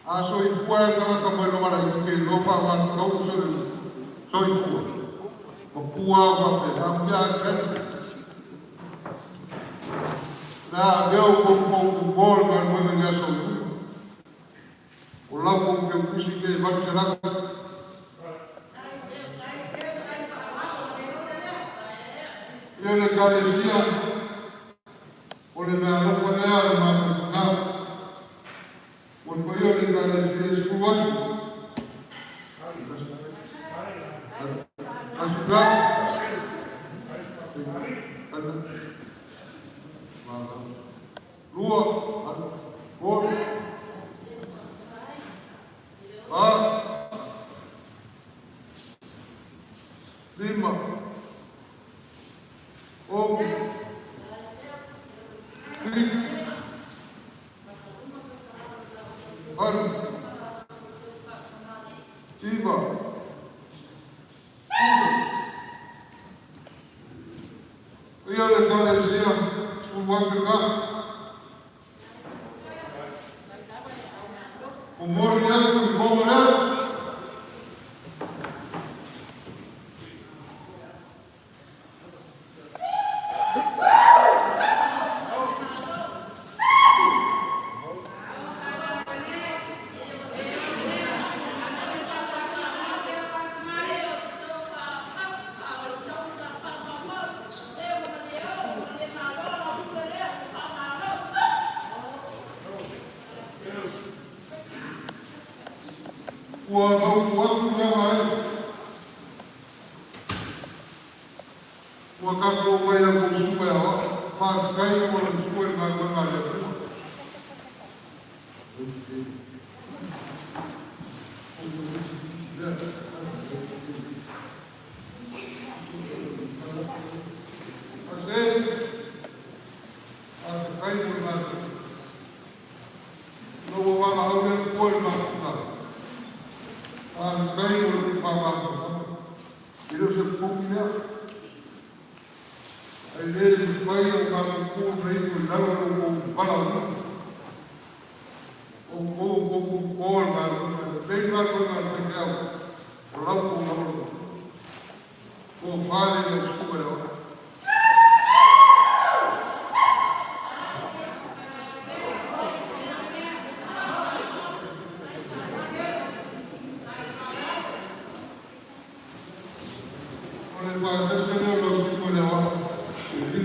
A soifua e tagata mai loga laiti ke iloa faamatau soifua. Ma pua o faapena mea a Le a lea o kou kou mo le galuega i le aso ui. O lau kou ke upisi ke 800. Ia le Ekalesia, o le mea alofa lea a le matou tina. Ua le paia o le Ekalesia e 10,000. Tasi la. Lua, tolu, fa, lima, ono, fitu, valu, iva, pule. Ia le Ekalesia, 10,000 lena. Momoli atu i foga lea. Ua mautu atu tulaga e. Ua tatou omai i la outou suka e aoao. Faafetai mo lau sua i le galuega a le Atua. Ase, faafetai mo le galuega. Ina ua valaau le Atua i le matou tala. Faafetai mo le faamalamalama. E le o se povi lea. Ae le mafai ona tatou tu ma ifo i lalo o lo outou valaauina. O outou o outou pasese lea o lau susuga i le aoao e $500.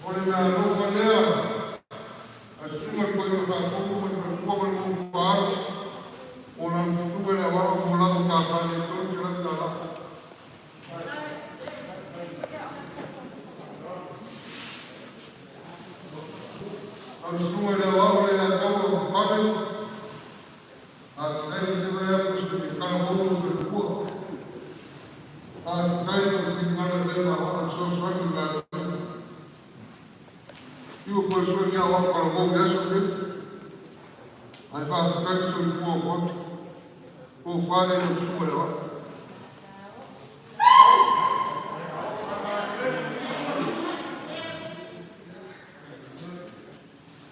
O le meaalofa lea a susuga i le Paia Faafono ma le faletua ma le nofo a alo mo lau susuga i le aoao mo lau matafale e $300. Lau susuga i le aoao le Ataua Pale, faafetai i le lea po se talavou o le faletua. Faafetai i lou finagalo e fai ma aoao fesoasoani i galuega. Iu po sui ia aoao talavou i aso nei. Ae faafetai le soifua o atu. Po fale lau susuga i le aoao.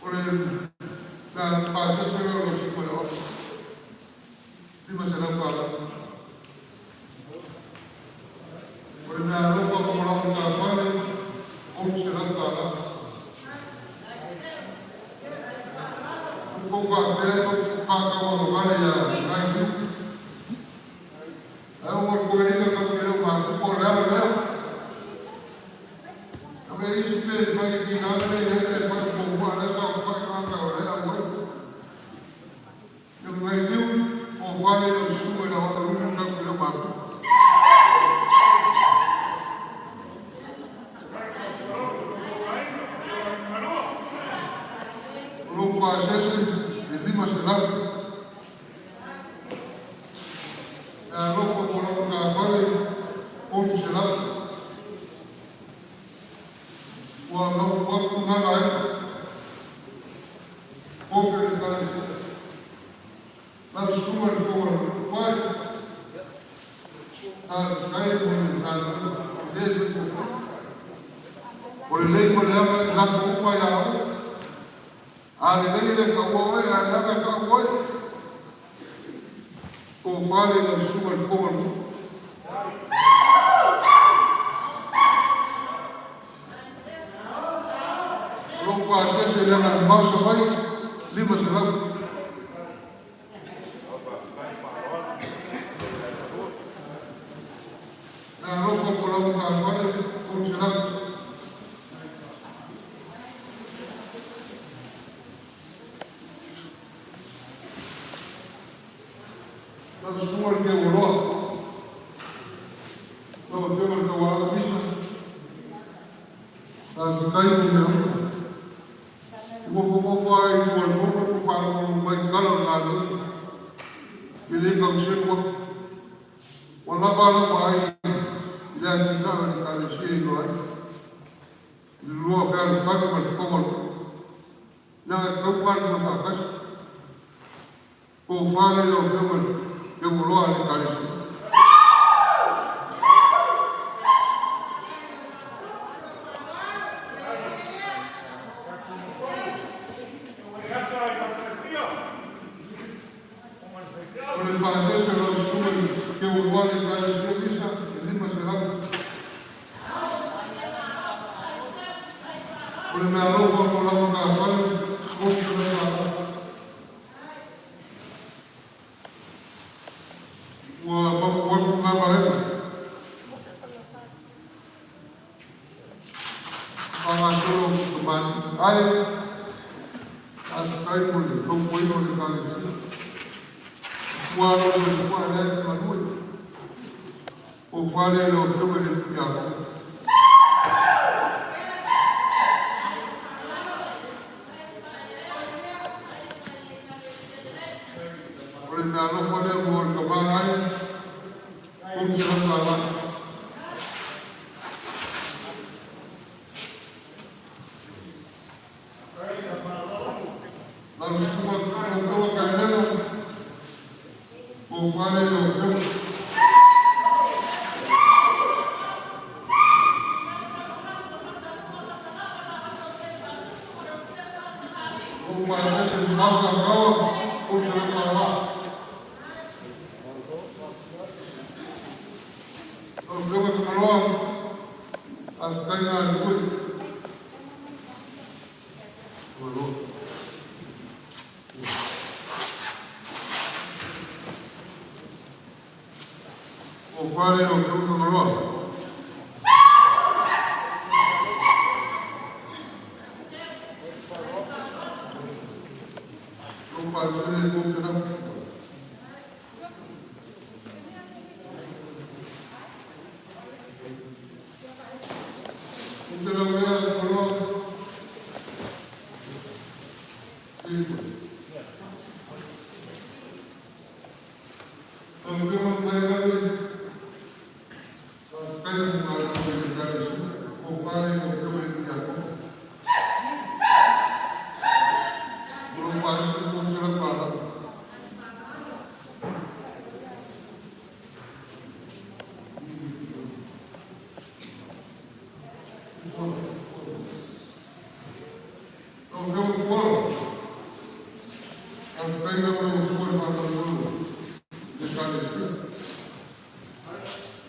O le na pasese lea o lau susuga i le aoao. $500. O le meaalofa mo lau matafale, $300. Ua faapea faatauagavale ia nai niu. Ae ua toeaina tau te leo matupu o le ala lea. Ame isi pe fai ki nā le ia e fai mo mua le sa o fai ngā o le au ai. Ia nai niu o fale o susuga i la wala lulu tau te leo matupu. O lou pasese e 500. E alofa mo lau matafale, 300. Ua mau atu ngana ai. Ofe le tali. Lau susuga i le fofoga fai. Faafetai mo le galuega le soifua. O le lei ma le aga e lafo uma ia oe. A lelei le taua oe, a leaga tau oe. Po fale lau susuga i le fofoga o le O lou pasese le aga mamao Savaii, 500. Le alofa mo lau matafale, 300. Lau susuga i le Teualoa. Lau afioga i le Tauaala Misa. Faafetai mo mea uma. I mofomofo ai i tua i le moto po faalogologo mai i tala o le galuega. I le tauselu atu. Ua lava lau vaai i le atinae o le Ekalesia i iloa ai. I le lua fealofani ma le fofoga o le Ina e tau galulue faatasi. Po fale lau afioga i le Teualoa a le Ekalesia. O le pasese lau susuga i le Teualoa a le Ekalesia Misa e 500. O le meaalofa mo lau matafale, $300. Ua mapu atu ngā vaega. Faagasolo kamali'i ae faafetai mo le tautuaina o le Ekalesia. Ua alo soifua lea e galue. O fale lau afioga i le Tiakono. O le meaalofa lea mo le tama ai, $300. Lau susuga lau afioga Kailego, po fale lau afioga. O pasese mausa kaua, $300. Lau afioga Tagaloa, faafetai galulue. Malo. fale o te utangaloa. Lou faasese le 300. 300ea Tagaloa. Lau Afioga i le Taitaifono, faafetai mo galuega i le Ekalesia, o fale o Afioga i le Tiakono. O lou faasese $300. Lau Afioga Paul, faafetai lava lau Afioga i le faamoemoe i le Ekalesia.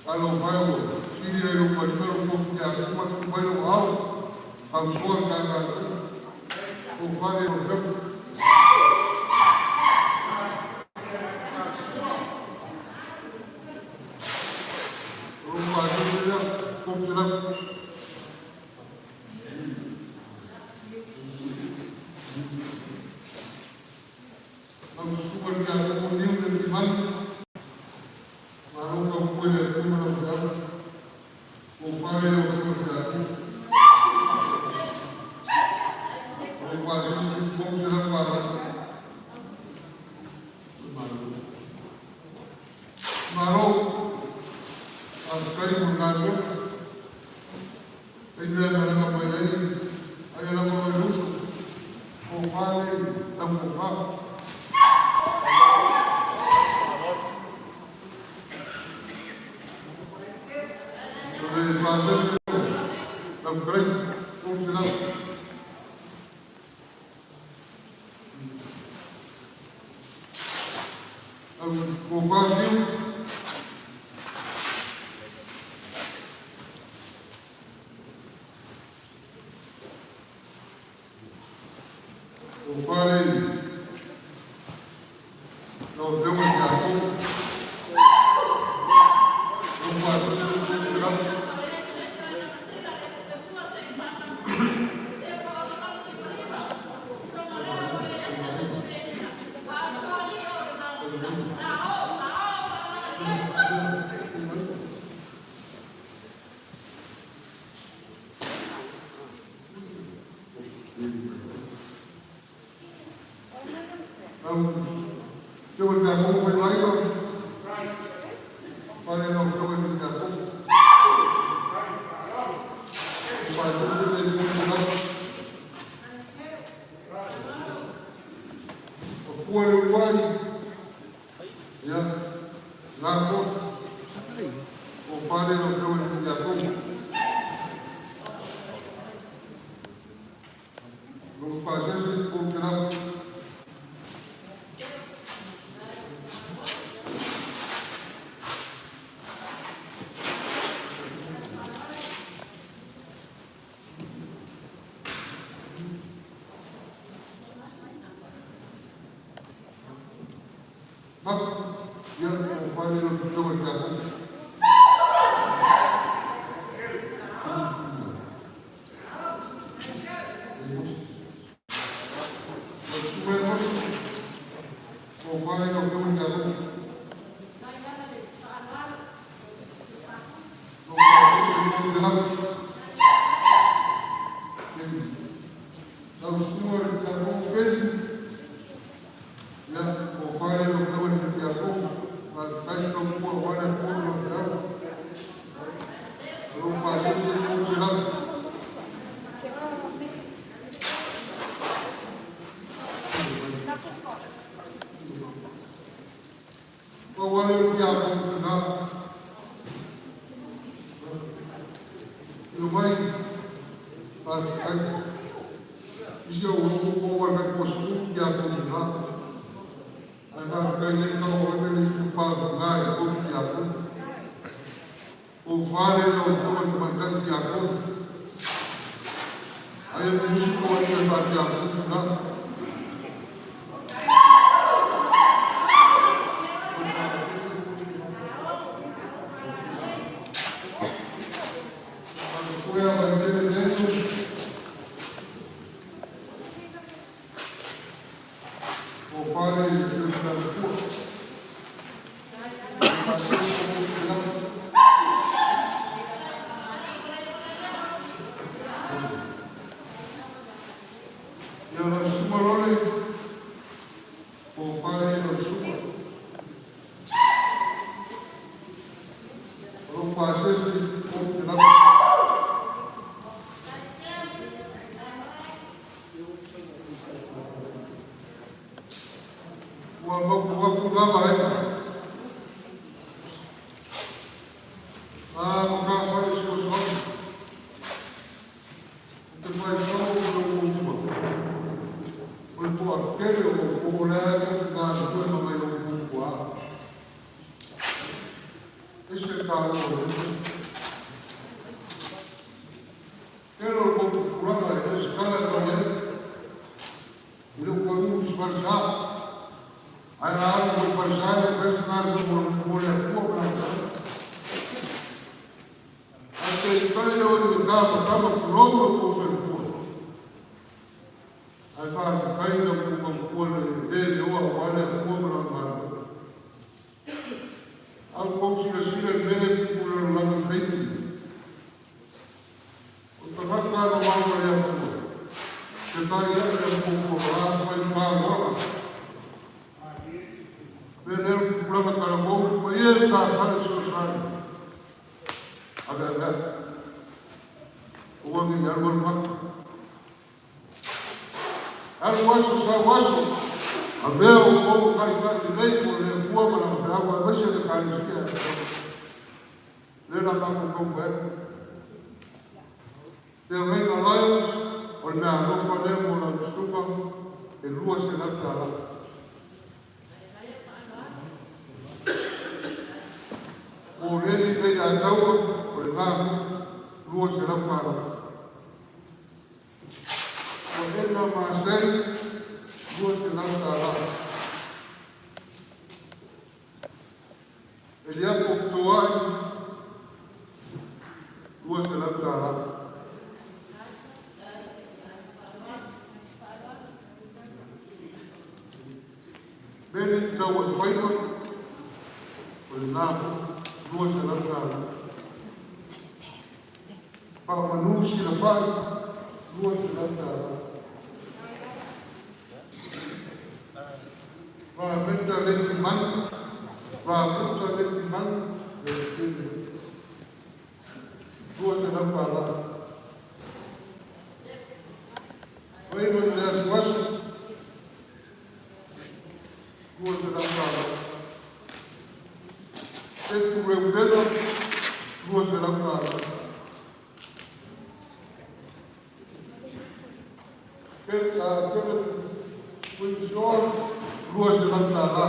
Talofa e ua sili ai lou malima lou tofi tiakono ma tuu mai lou aao fausoa le ta Ekalesia. O fale o Afioga. O lou faasese lea, 300. Lau Susuga i le Tiakono Niu le Timani, malo tautua i le Atua ma lau feau. O fale o Afioga i le Tiakono. O lou faasese $300. Malo, faafetai mo le galuega. Taimi e malaga mai ai, aia lava oe le uso, o fale lau tofa. O le faasese lau fetalaiga, 300. Lau tofa Siu. O fale lau Afioga i le Tiakono. Lou faasese 300. Lau Afioga i le Tiakono Faivaia, fale lau Afioga i le Tiakono. O faasese le 300. O pua le uluai, ia, lako, o fale lau Afioga i le Tiakono. Lou faasese 300. Ma, ia, o fale lau Afioga i le Tiakono. Lau Susuga i le Motu, o fale lau Afioga i le Tiakono. Lou faasese 300. Lau Susuga i le Tiakono Kesi, ia, o fale lau Afioga i le Tiakono. Faafetai tautua aua le Atua ma lau feau. O lou faasese 300. Pau lava lea o le Tiakono tina. Ilo mai, faafetai. Isi au o o le tatou sukulu tiakono tina. Ae faafetai lea tau o le itupa tina e tolu tiakono. O fale lau Afioga i le tamaitai tiakono. Aia nisi o ai le faa-tiakono tina. pasese 300. Ua mapu lava ai. A mo ka fai so so. Te fai so o lo mo. O le po a kele o ko le a ka na tu no mai o ku ku a. Ese ka o. Kele o ko kuranga e skala no le. Ile ko mu sparsa. Ai a ko sparsa e pes na ko mo le ko na. A te tole o ni ka ka ka kurongo ko fe ku. Ai fa kai no ku ko ku le le le o a le ku mo na ma. Au ko si le si le mele ku le la no fe. O te ka ka no ma mo ya ku. Te tai ya le ku ko la fa pa lo. Le le ku la ka ko ko ye ka ka le so sa. Aga aga. O ni ya lo ma. Al waso sa waso. A veo o kai kai lei ko le kua ma na pe agua vese le kai sia. Le la ka ko ko ko. Te rei na lai o le mea alofa le mo la suka e lua se la ta la. O le ni te ia taua o le ngā lua se la pa la. O ena ma sei lua se la ta la. Elia po toai lua se la ta la. Mene tau o whaima o le ngā lua se la ta la. Pa manu si la whai lua se la ta la. Va meta le ti man, va puta le ti man, le tine. Lua se la ta la. Whaima le asuasu, lua se la ta la. Te tu reupena, lua se la ta la. Ke a kele kuisoa, lua se la ta la.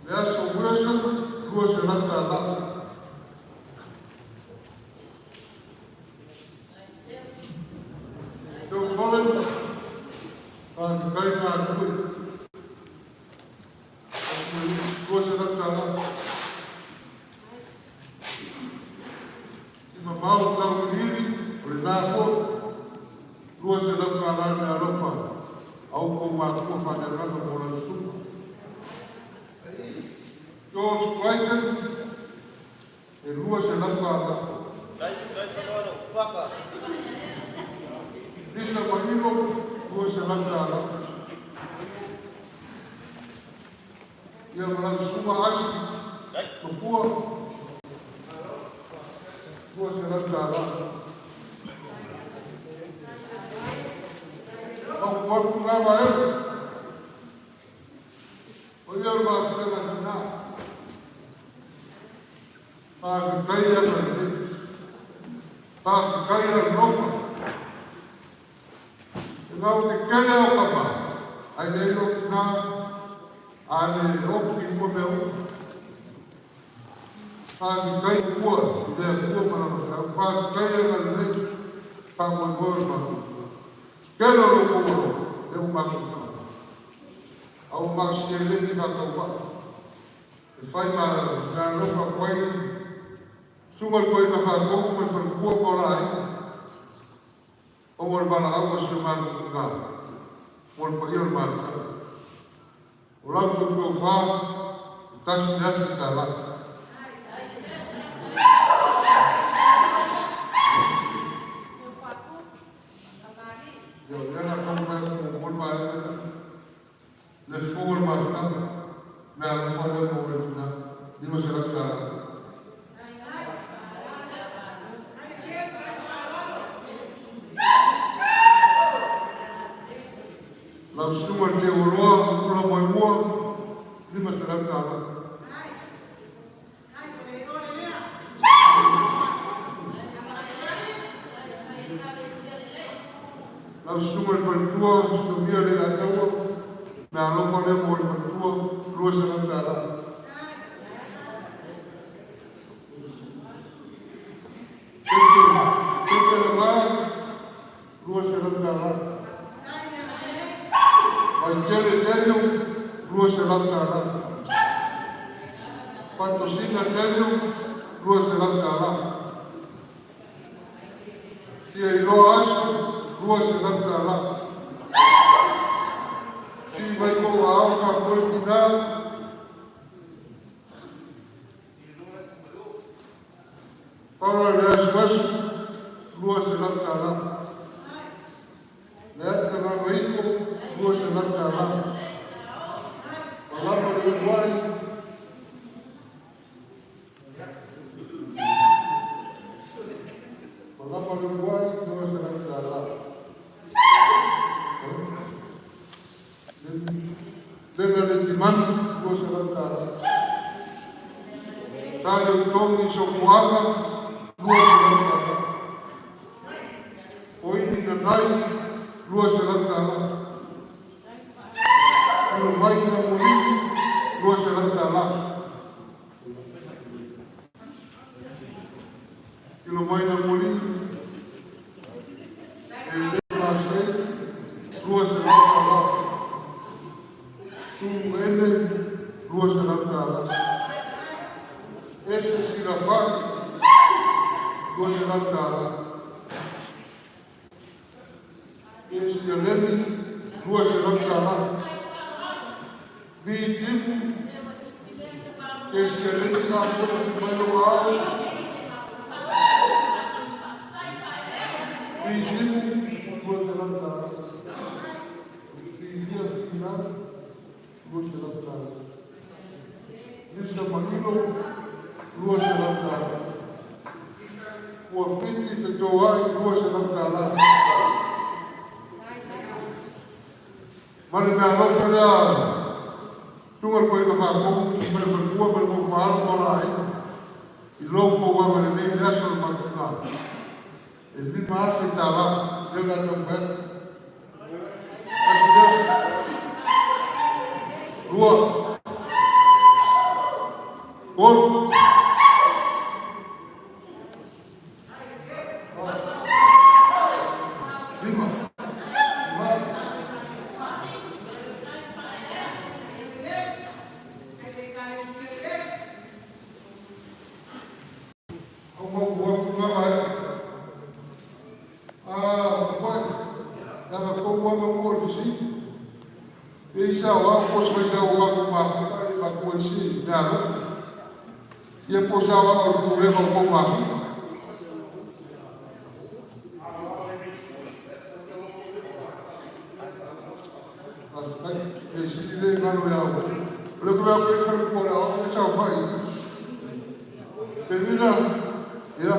Le aso Wilson, lua se la ta la. Joe Collins, a te kai ngā tui. Lua se la ta la. I mamau tau hiri, o le nā ko, lua se la ta la me alofa. Au ko mātua whanakana mo la suka. George Crichton, e lua se la ta la. Lisa Mahino, lua se la ta la. Ia ma la suma asi, tupua, lua se la ta la. Au waku ngā e. O ia ma te na tina. Pa ka kai a ka te. Pa ka kai a ropa. E ngau te kele o kapa. Ai le ilo na a le oki kua mea u. Pa ka kai kua, i le kua mana na. Pa ka kai a ka le pa mo i ma. Kele o lo kua, e u maku. Au ma si e le ni ka kau E whai ma ngā ropa koe, sunga koe ka whākoku me whanpua ko la ai. O mo le bala au se māku ngā. Mo le paia o le māku. O lau ko ko whā, tasi te ati tā la. Ia o lena kau mai mo mo le mai le fō le māku. Me a whai mo le tuna. Ni Lau susuga i le faletua, Sinomia Leiataua, meaalofa lea mo le faletua, $200. Pete, Pete Lagae, $200. Vaitele Daniel, $200. Fatosina Daniel, $200. Tia Iloa Aso, $200. Si vai ko ao ka koe tina. Paula le Aso Aso, $200. Le Ata Mamaiko, $200. Palama le Uluai, Palama le Uluai, $200. Lena le Timani, $200. Sale Utongi Sokuaga, $200. Oini Nanai, $200. Ilo mai na Molini, $200. Ilo mai na Molini, e le Masei, $200. Tu Ene, $200. Ese Silafai, $200. Ese Alemi, $200. Vi Timu, Ese Alemi ka pona si mai lo ao. Vi Timu, $200. Filia Fina, $200. Lisa Manilo, $200. Ua fiti te toai, $200. Ma le mea alofa lea, tunga le koe ka whākomu, ma le falekua, ma le maumaalo ma la aiga. I lou ko waga le nei le aso le matuna. E $5,000, lea la tau mai. Asi lea. Lua. Tolu. Lima. Lima. Au mau ua kunga ai. Ah, pai. Nana ko ua ma mo le si. E isa o ko so ia o ka ko ma ai ma ko si na ro. Ia po sa o ko le ko ma. Ai, e si le ngalo ia o. Le ko ko ko ko la o e sa o pai. Termina. Ia.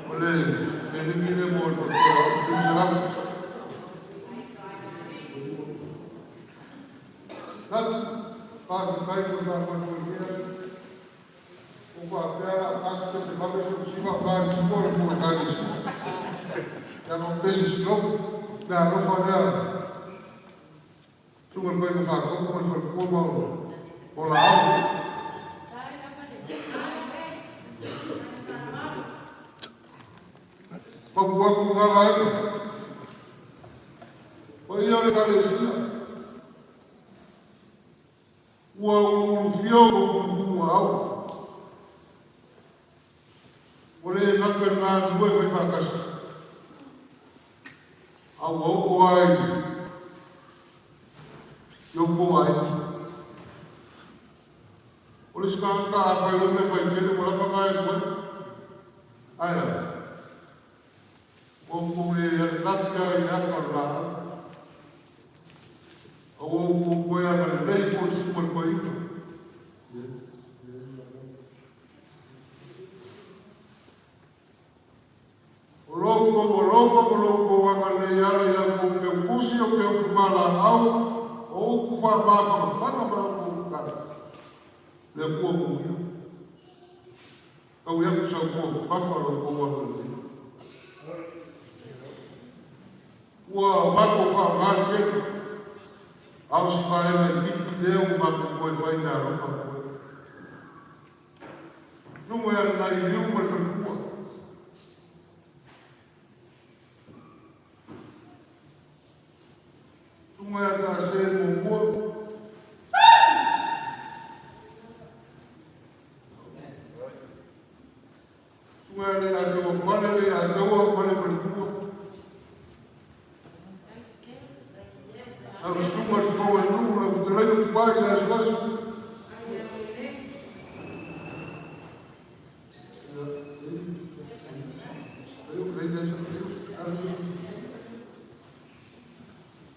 O le e limi le mo le ko o le Natu, pa kai ko ka ko ko ia. O pa pea a ka te mame so si ma pa si ko le mo ka ni. Ya no pesi si no, na no fa lea. Tunga le koe ka ko ko le ko ma o la au. Papu aku ngā ai. O ia le kalesia. Ua ulufia o kumu au. O le ngaka ngā lue mai whakasi. Au au o ai. Ioko ai. O le skanga a whai o me whai kere o lapa ngai koe. Ai ai. O ko le lafia i aka o la. O o ko koe ana le lei po si mo le koe ika. O lou ko o lofa o lou ko wanga le ala ia ko ke kusi o ke kumala au o ku fa ma fa fa ma ko ka. Le ku ku ia. Kau ia ku sa ko fa fa lo ko wanga le. Ua matou faaaoga le tele, a o se vaega itiiti lea ua matou toe fai meaalofa atu ai. Susuga ia Lenailiu ma le faletua. Susuga ia Tase Muamua. Susuga ia Leiataua Pale Leiataua ma le faletua. Lau susuga i le fofoga o le nuu, lau fetalaiga Tupai le Asuasu.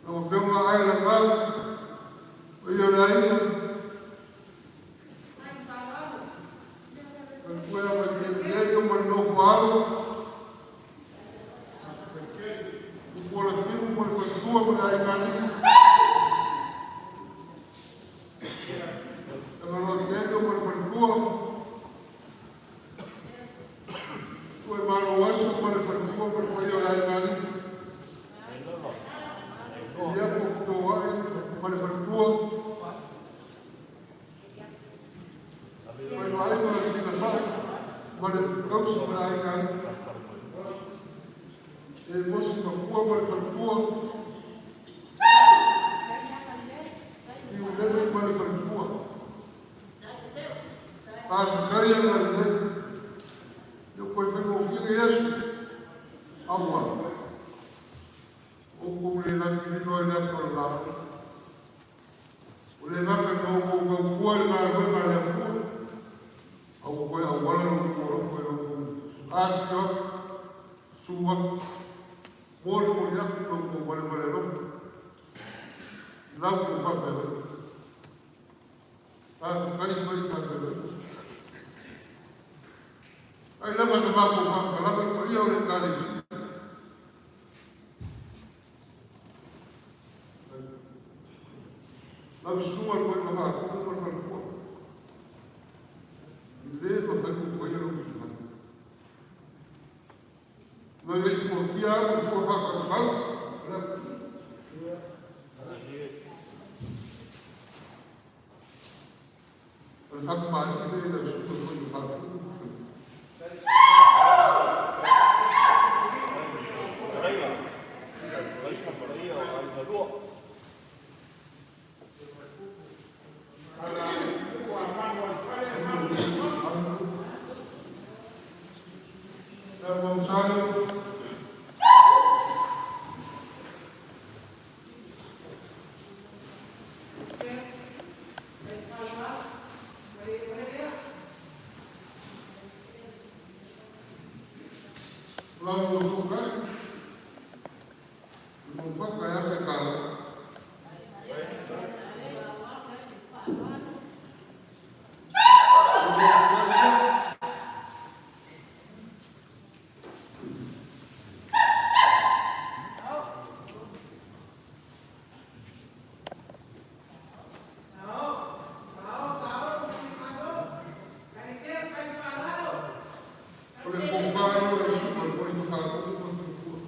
Lau Afioga Aela Gau, paia o le aiga, faletua ia Vaitele ma le nofo a alo, Tupuola Timu ma le faletua ma le aiga alii, Tagaloa Daniel ma le faletua, Tuaimalo Aso ma le faletua ma le paia o le aiga alii, Eliapo Toai ma le faletua, Faivaaiga Silafai ma le tausi ma le aiga alii, E Mosi Mapua ma le faletua, Iulele ma le faletua, Faafetai agalelei. Ia koe faigofie Iesu. Aua. O kou le lagi lilo ai le ata o le laau. O le laka na o kou tautua i le galuega a le Atua. Au koe auala lo kou alofa i lo kou asio atu, su atu, molimoli atu lo kou malemale alofa. Lau kou faafeagaiga. Faafetai mai faafeagaiga. Ai lava sa matou faamatalaga i paia o le Ekalesia. Lau susuga le koiga faatumu ma le faletua. I le mafai ona faia lau susuga. Na le fuatia au i fua faatautau. O le fatumali'i lea i lau susuga le koiga faatumu. Lau Mausali. Lau Mausali. Mo paka ya fe ka. O le fofo o le susuga le koiga faatumu ma le faletua.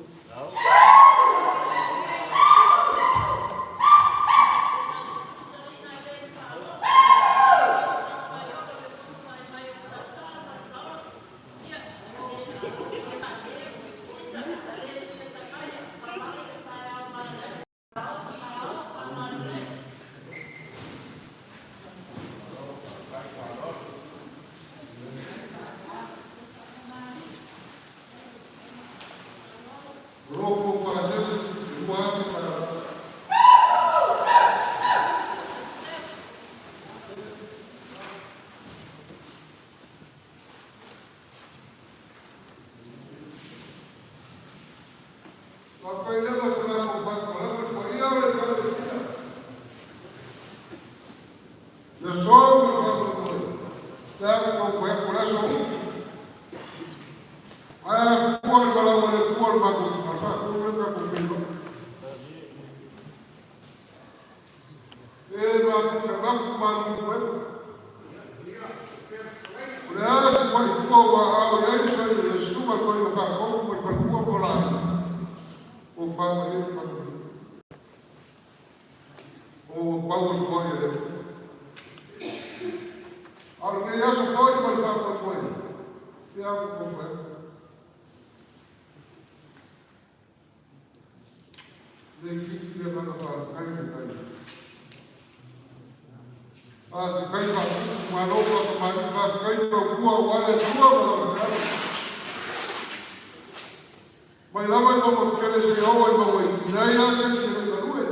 O lo ko faasese i 2,000 ka. Whakaileva ko la ko whakakalama ko ia o le Ekalesia. Le so ma whakakoe. Te ake ko koe ko le so. Aia kua le wala le kua le mako ka whakakuru le ka ko pilo. E ma ka maku manu koe. O le asi whai fua wa au i ai sa i le suma koe na whakakou mo le whakua mo Famalie ma le O pau le foi le. A o lenei aso foi ma le faamoemoe. Se a ko foi. Le ki le mana fa kai le kai. A te kai fa malo fa ma fa kai ko kua wale tua ma la kai. Mai lava i mo kele se o i mo i nei a se se le kalue.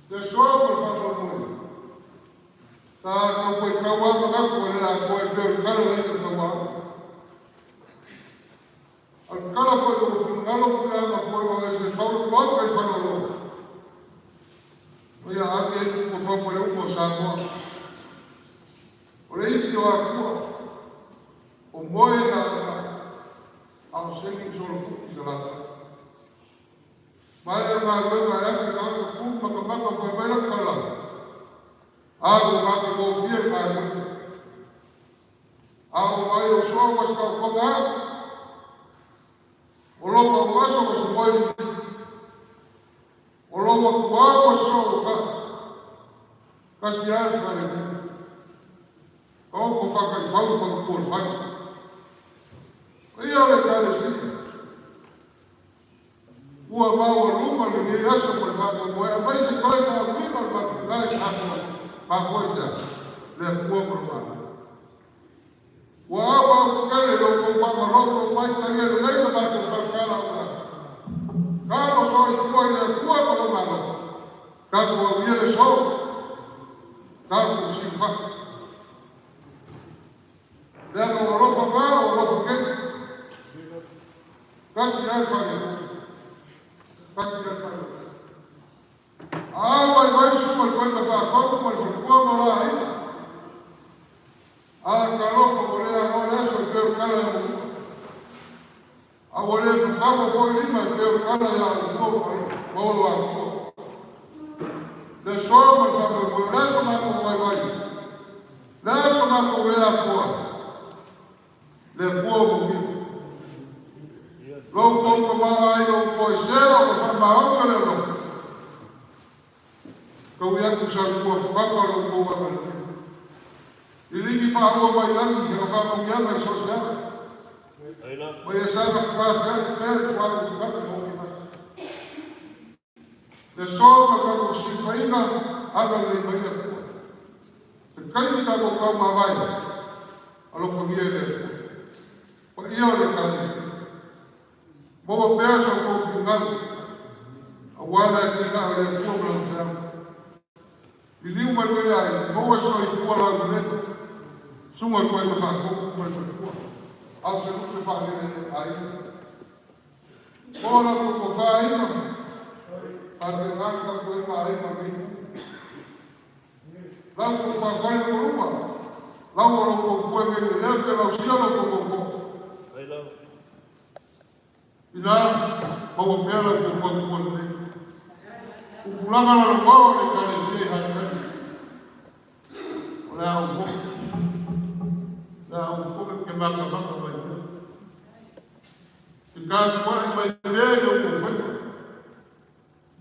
Te soa ma le faamoemoe. Ta ka foi kau a ma ka ko le a ko e pe o kala le ka kau a. Al kala foi o ngalo ku la ma foi o se faulu ko kai fa lo. O ia a ke ko fa mo le o sa mo. O le isi o a kua. O moe a a o sengi solo fuki sa lata. Mai e ngā luenga e afi ka ku maka maka foi mai la kala. A ko ka ko fie ka luenga. A o mai o soa wa ska ko nga. O lo ma waso ko se moi. O lo ma kua wa so ka. Kasi a whare. Ka o ko whaka i whau whaka ko le whare. O ia le kare si. Ua maua luma le nei aso mo le faamoemoe, aumai se toe sauiga o le matou i Samoa, mafua i se a? Le Atua ma le Malo. Ua au au kele lo kou faamalolo mai talia lelei le matou faletala o le kalo soifua i le Atua ma le Malo. Tatou auia le so, tatou silafai. Leaga o alofa ma o alofa kele. Kasi ai fale. Kasi ai fale. A wai wai su ma le koina whākau ma le whalekua ma la aina. A ka alofa mo lea o le aso i peo kala ya mo. A ua le whawhama foi lima i peo kala ya o mua ma olo a kua. Le soa ma le whāmoemoe, le aso mākou wai wai. Le aso mākou lea kua. Le kua mo mio. Lou kou ka maa ai o ko e seo ka whamaonga le alofa. Kau ia ku sa kua whakapa lo kou a le. I lingi whaua mai langi, ka whamaungianga i so se ala. Mai e sa ka whakawhea pea le whau i whaka mo ki mai. Le soa ma ka ko siwhainga, aga le mai a kua. Te kaimi ka ko kau mawai, alofa ngia le kua. Pa ia o le kanisi. Maua pea sa kou finagalo, aua le atinae o le Atua ma lana feau. Liliu mai loa ia ai, maua soifua laulelei, suga i koe ma faatonu ma le faletua, a o se lupe faalele aiga. Mo la tou tofa aiga, faapena le tapuaiga a aiga o lenei itu. Lau tou fafale toaluma, lau o lo tou foe nei lelea pe lausia lo tou tootoo. Ina maua pea la outou fautua lelei. Tupulaga lalomao o le Ekalesia i Halihali, o le a ou foi, o le a ou foi ou te matamata mai pea. Te tapuai mai pea i outou faiva.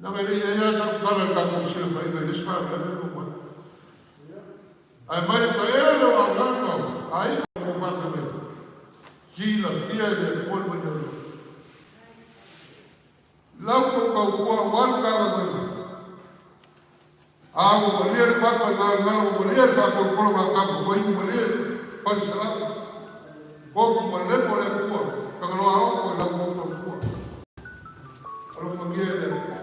Leaga e le i i ai lava sau tala i le tatou silafaiga i le isi faalavelave ua mai. Ae mai le taele o agaga o aiga o tou faafeagaiga, silafia e le Atua le manuia o le loto. Lau tou tautua aua le Matagaluega. A ua malie le papa i Galogalo, ua malie le faatolotolo a tama foi, ua malie le falesalau. Tofu ma le lepo o le Atua, Tagaloa aopo i lau tou tautua. Alofagia e le Atua.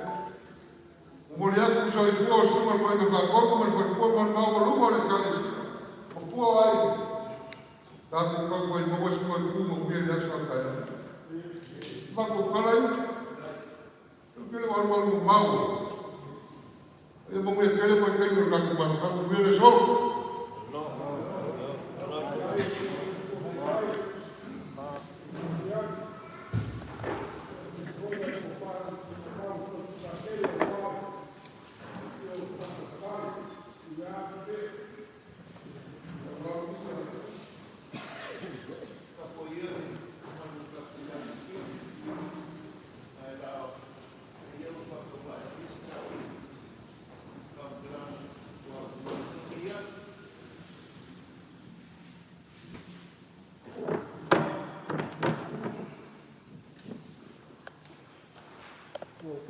Momoli atu le soifua o Susuga le Paeaiga Faatonu ma le Faletua ma le maualuga o le Ekalesia, Mapua o Aiga, tatou taufai maua se toe tu manuia i le aso a taeao. Matou tala ia, ou te le o alualu mamao. Ia manuia tele vaitaimi o le tatou mafutaga, manuia le aso.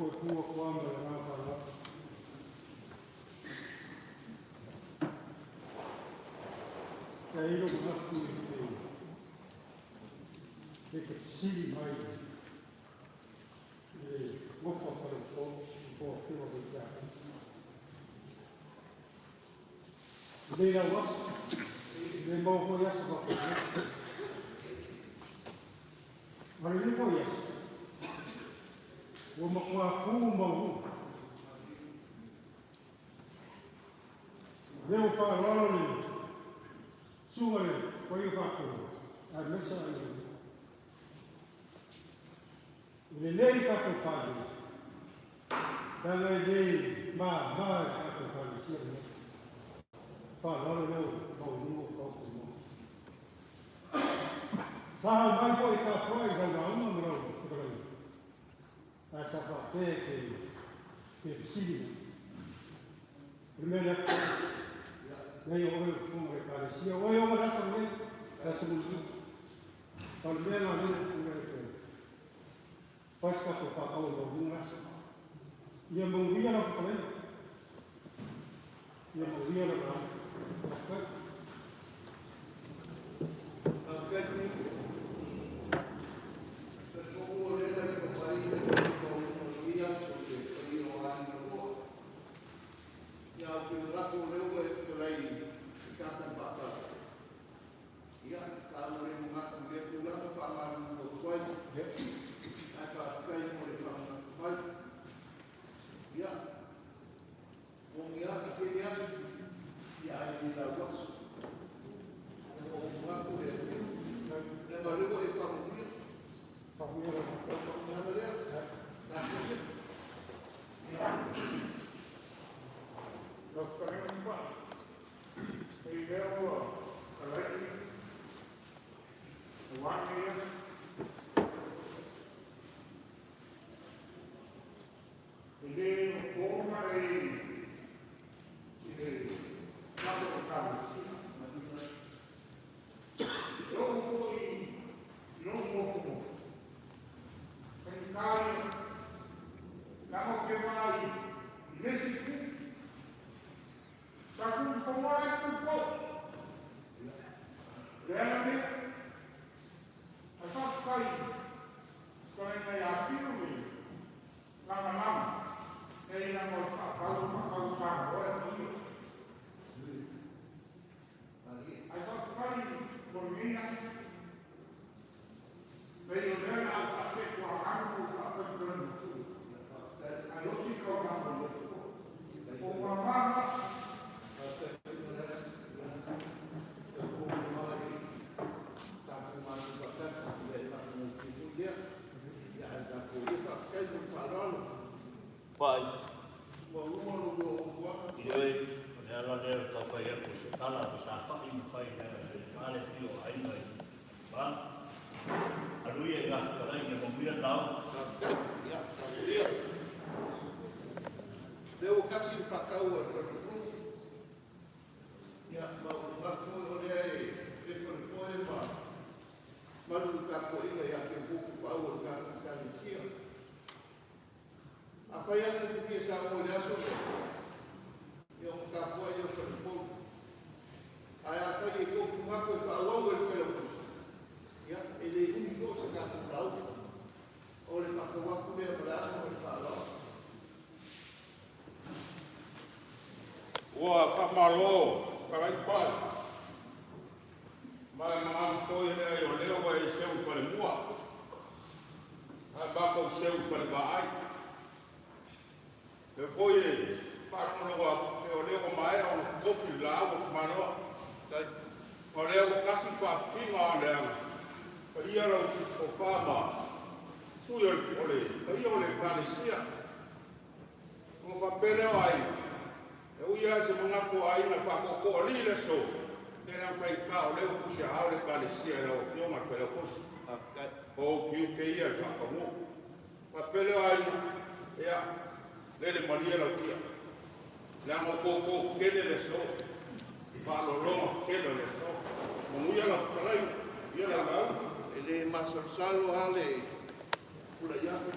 puepua kua ma le agaga faaaloalo. Sa i ai lou manatu i le e te fesili mai i le nofo a faleupolu po o Afioga foi i tiafau. E le lau aso, e le maua foi aso faapenei. Ma lenei foi aso, ua matua tu maualuga. Lea ua faaaloalo le susuga i le Paia Faatonu, aemaise ai e lelei tatou faalele, leaga e le mama i le tatou Ekalesia lenei. Faaaloalo lea ua maualuga ua taoto i luma. Sa au mai foi e tapuai i lau lauga ma lau fetalaiga, ae sa faapea e te fesili mai. O le mea lea, leai o oe o le fofoga o le Ekalesia, o oe e ona le aso lenei, le aso mulimuli. O le mea lena o lea ua tulai atu ai, fai se tatou faatau e maualuga le aso. Ia manuia lau fetalaiga, ia manuia lau lauga. Faafetai. Faafetai Filipo. Talitonu o lea na iloa mai le maualuga o lenei aso i le paia o aiga ua. Ia, ou te manatu o lea ua e fetalai i le tatou faatau. Ia, sa ou le manatu i lea tulaga, faamalulu atu ai. Ae faafetai mo le faamanatu mai. Ia, moni lava e tele aso, ia ae le lau aso. Ona ou manatu lea, leaga o lea ua e faamanuia. Faamanuia lau Lau faamanuiaga lea. Tatou ia. Lau fetalaiga Tupai, e i lea ua talai aua lenei aso. E le o po malie i le tatou Ekalesia. E oo foi i lou nofonofo, faigata ia, leaga ou te vaai i le isi itu. Sa tuu i fanua la e tupu le ala lea. Ae faafetai fetalaiga ia Fiu le lagalaga, leai leaga o le faatau o le faatau Samoa e ia. Ae faafetai mo lenei aso. Leai o lea o le a ou faasee tuaau ma ou faatalitali fua. Ae osi le taulaga i le Atua. O ou mama na. Faafetai foi Manatu. Talitonu lava e tatou matou faatasi, ia e matagofie foi lea. Ia ae tatou ia faafetai mo le faaaloalo. Pai, Maualuga lo lua nofoaga. Ioe, o le ala lea o le tau fai atu o se tala ua safa'i ma fai leaga e faigata le afio o aiga i fale. Alu ia i gafetalai ia manuia le lauga. Faafetai. Ia, tatou ia. Lea ua tasi le faatau a le faletolu. Ia, ma ou manatu foi o lea e falefoe ma malu le tapuaiga ia te outou tapaau o le tatou Ekalesia. Afai atu e te fia saunoa i le aso lea, ia ona tapuai lea o faleupolu. Ae afai e tofu manatu e faaauau e le Failautusi, ia, e le umi foi se tatou lauga. O le faatau atu lea ma le ava ma le faaaloalo. Ua faamalo fetalai Pai. Ma e manatu foi leai o lea ua e seu i falemua, ae matou seu i falevaai. E foi e faalogologo atu, e o lea ua maea ona tofi le laau a Tumaloa. O lea ua tasi le faafitiga o leaga, paia lau tofa ma sui o le paia o le Ekalesia. Ona faapea lea o aiga, e ui lava se manatu o aiga e faatoatoalii le aso, ia leaga faigata o lea ua tusiaao le Ekalesia e lau Afioga i le Failautusi. Faafetai. O ou tiute ia e faataunuu. Faapea lea o aiga, ia, lele malie lau tia. Leaga o koko tele le aso, faaaloaloga tele o le aso. Manuia lau fetalai, ia lau lauga. E le masalosalo lava le pulai atu.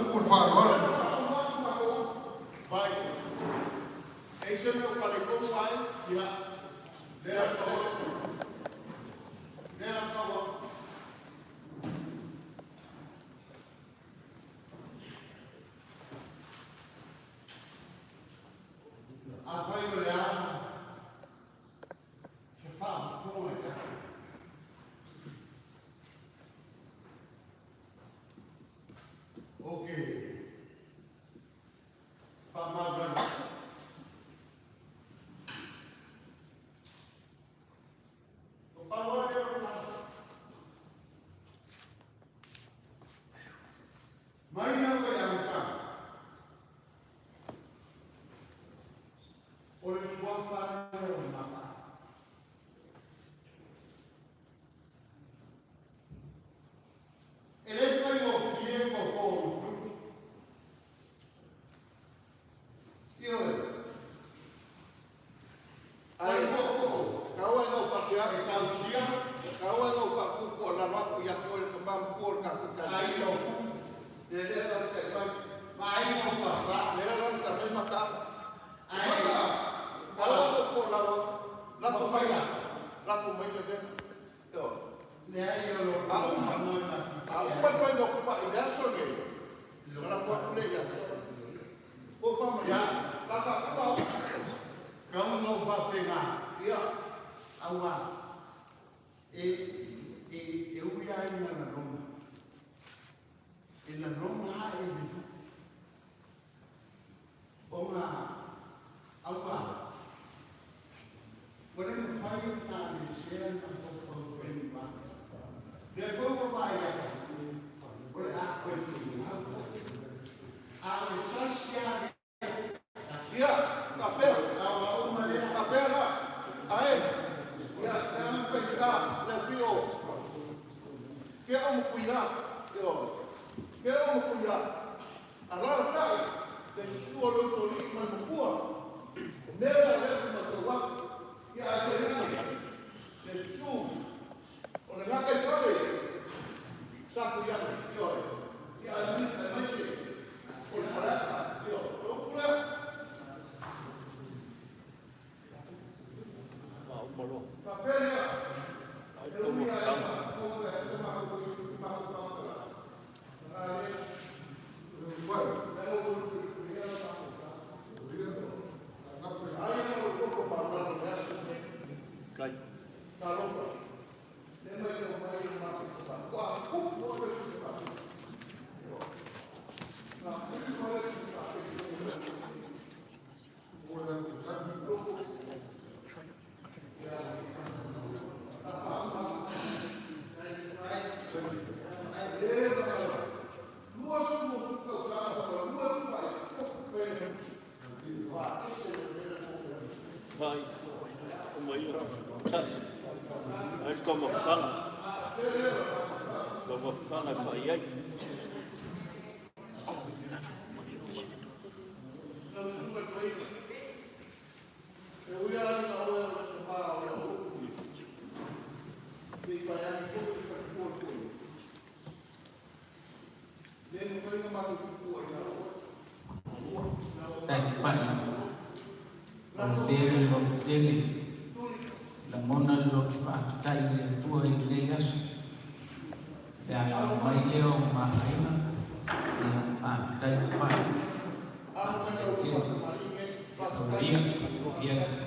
Upu le faaaloalo. Tele lagona le loto faafetai i le Atua i lenei aso le ala mai lea o mafaina ia faafetai papai tele ia ia.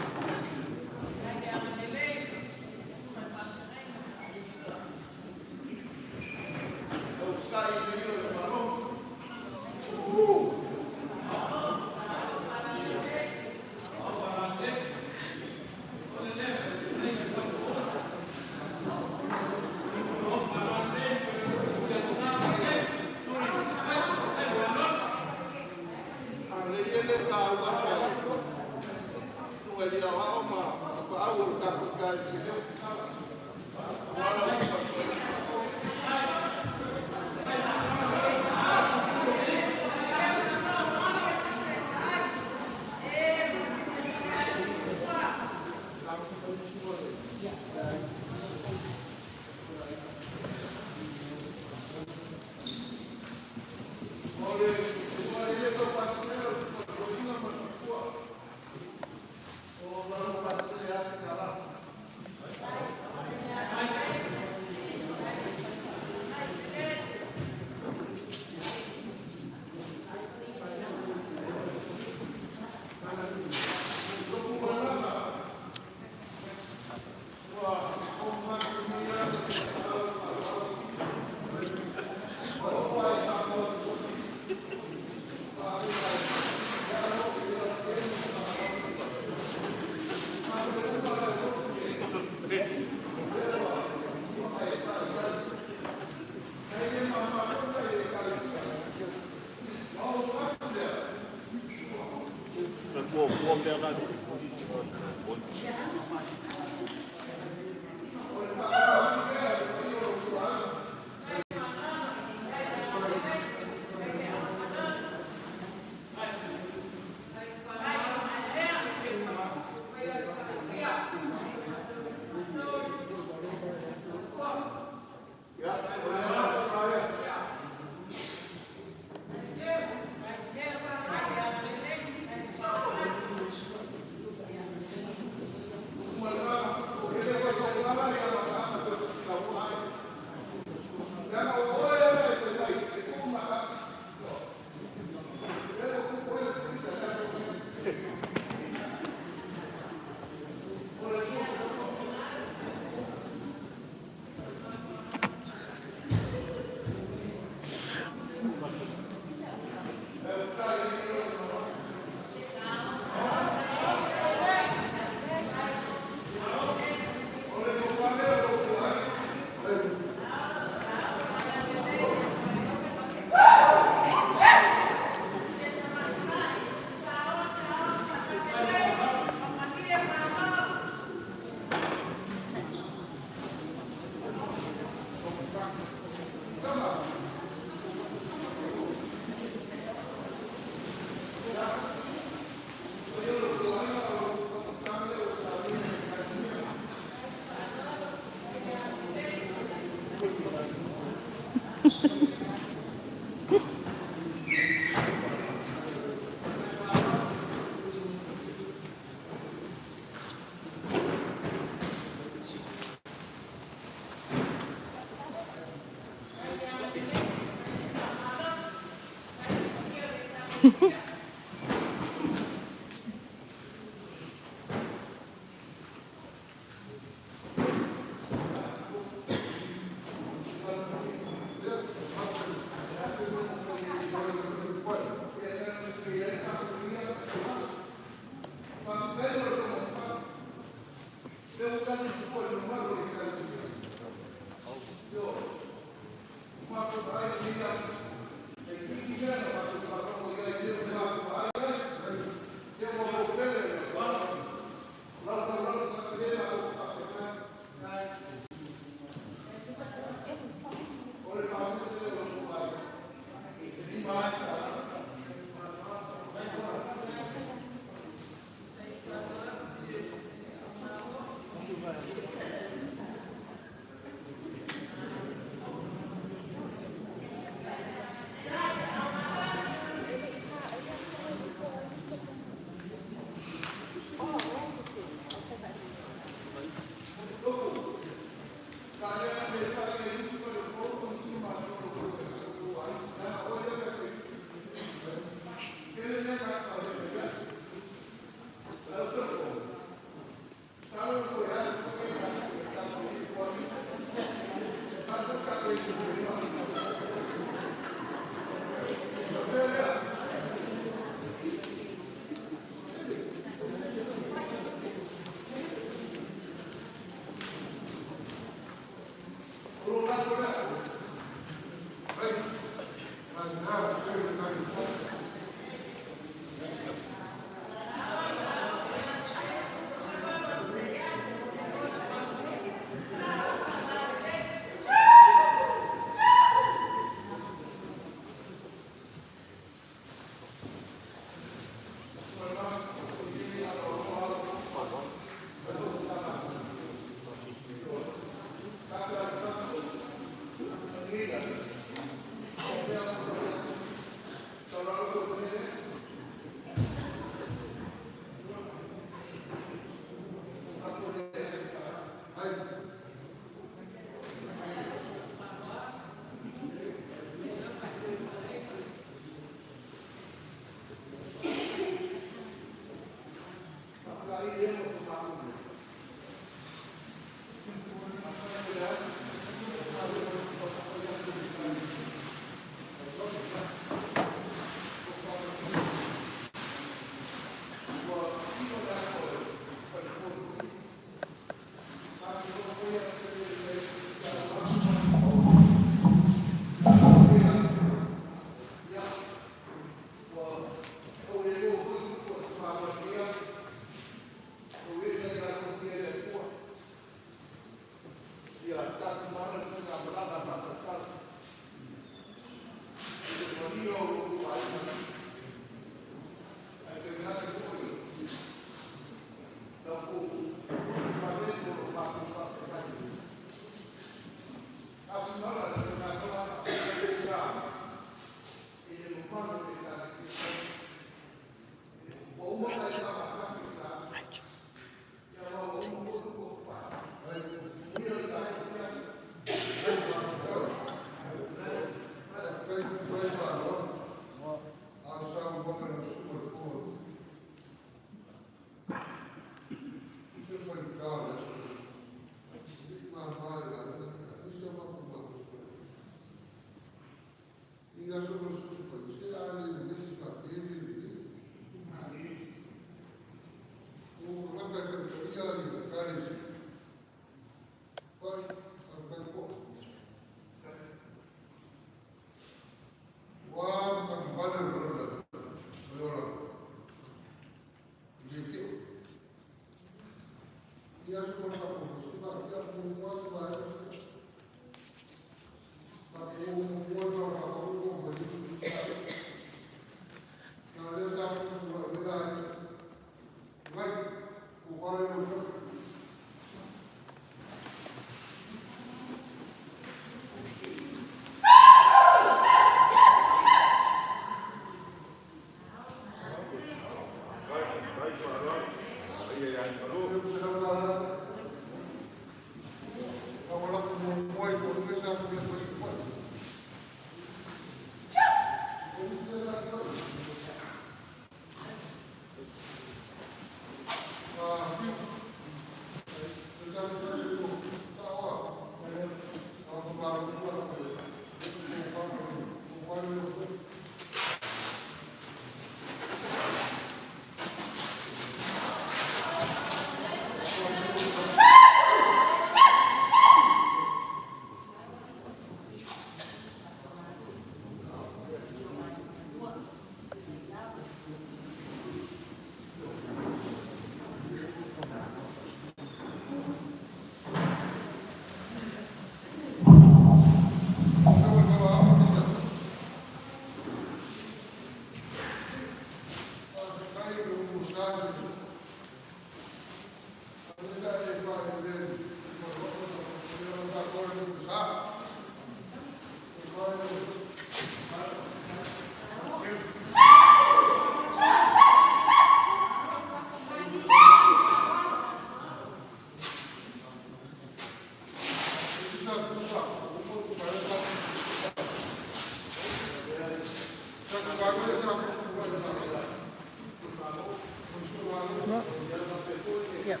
Yep.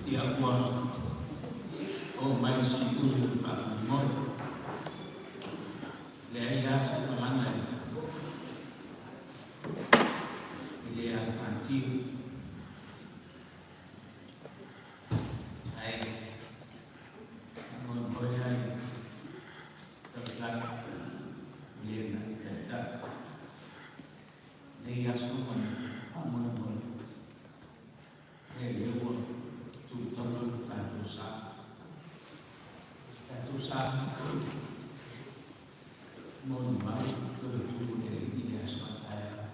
Ia ua o mai si uli o wha moe. Le ai la sa malanga i le a pātiu. Ai, mo moe ai, tau le na i tata. Le aso mai, a moe moe. Le le ua tu tau tātou sa. Tātou sa mo mai ko le tu le i le aso taia.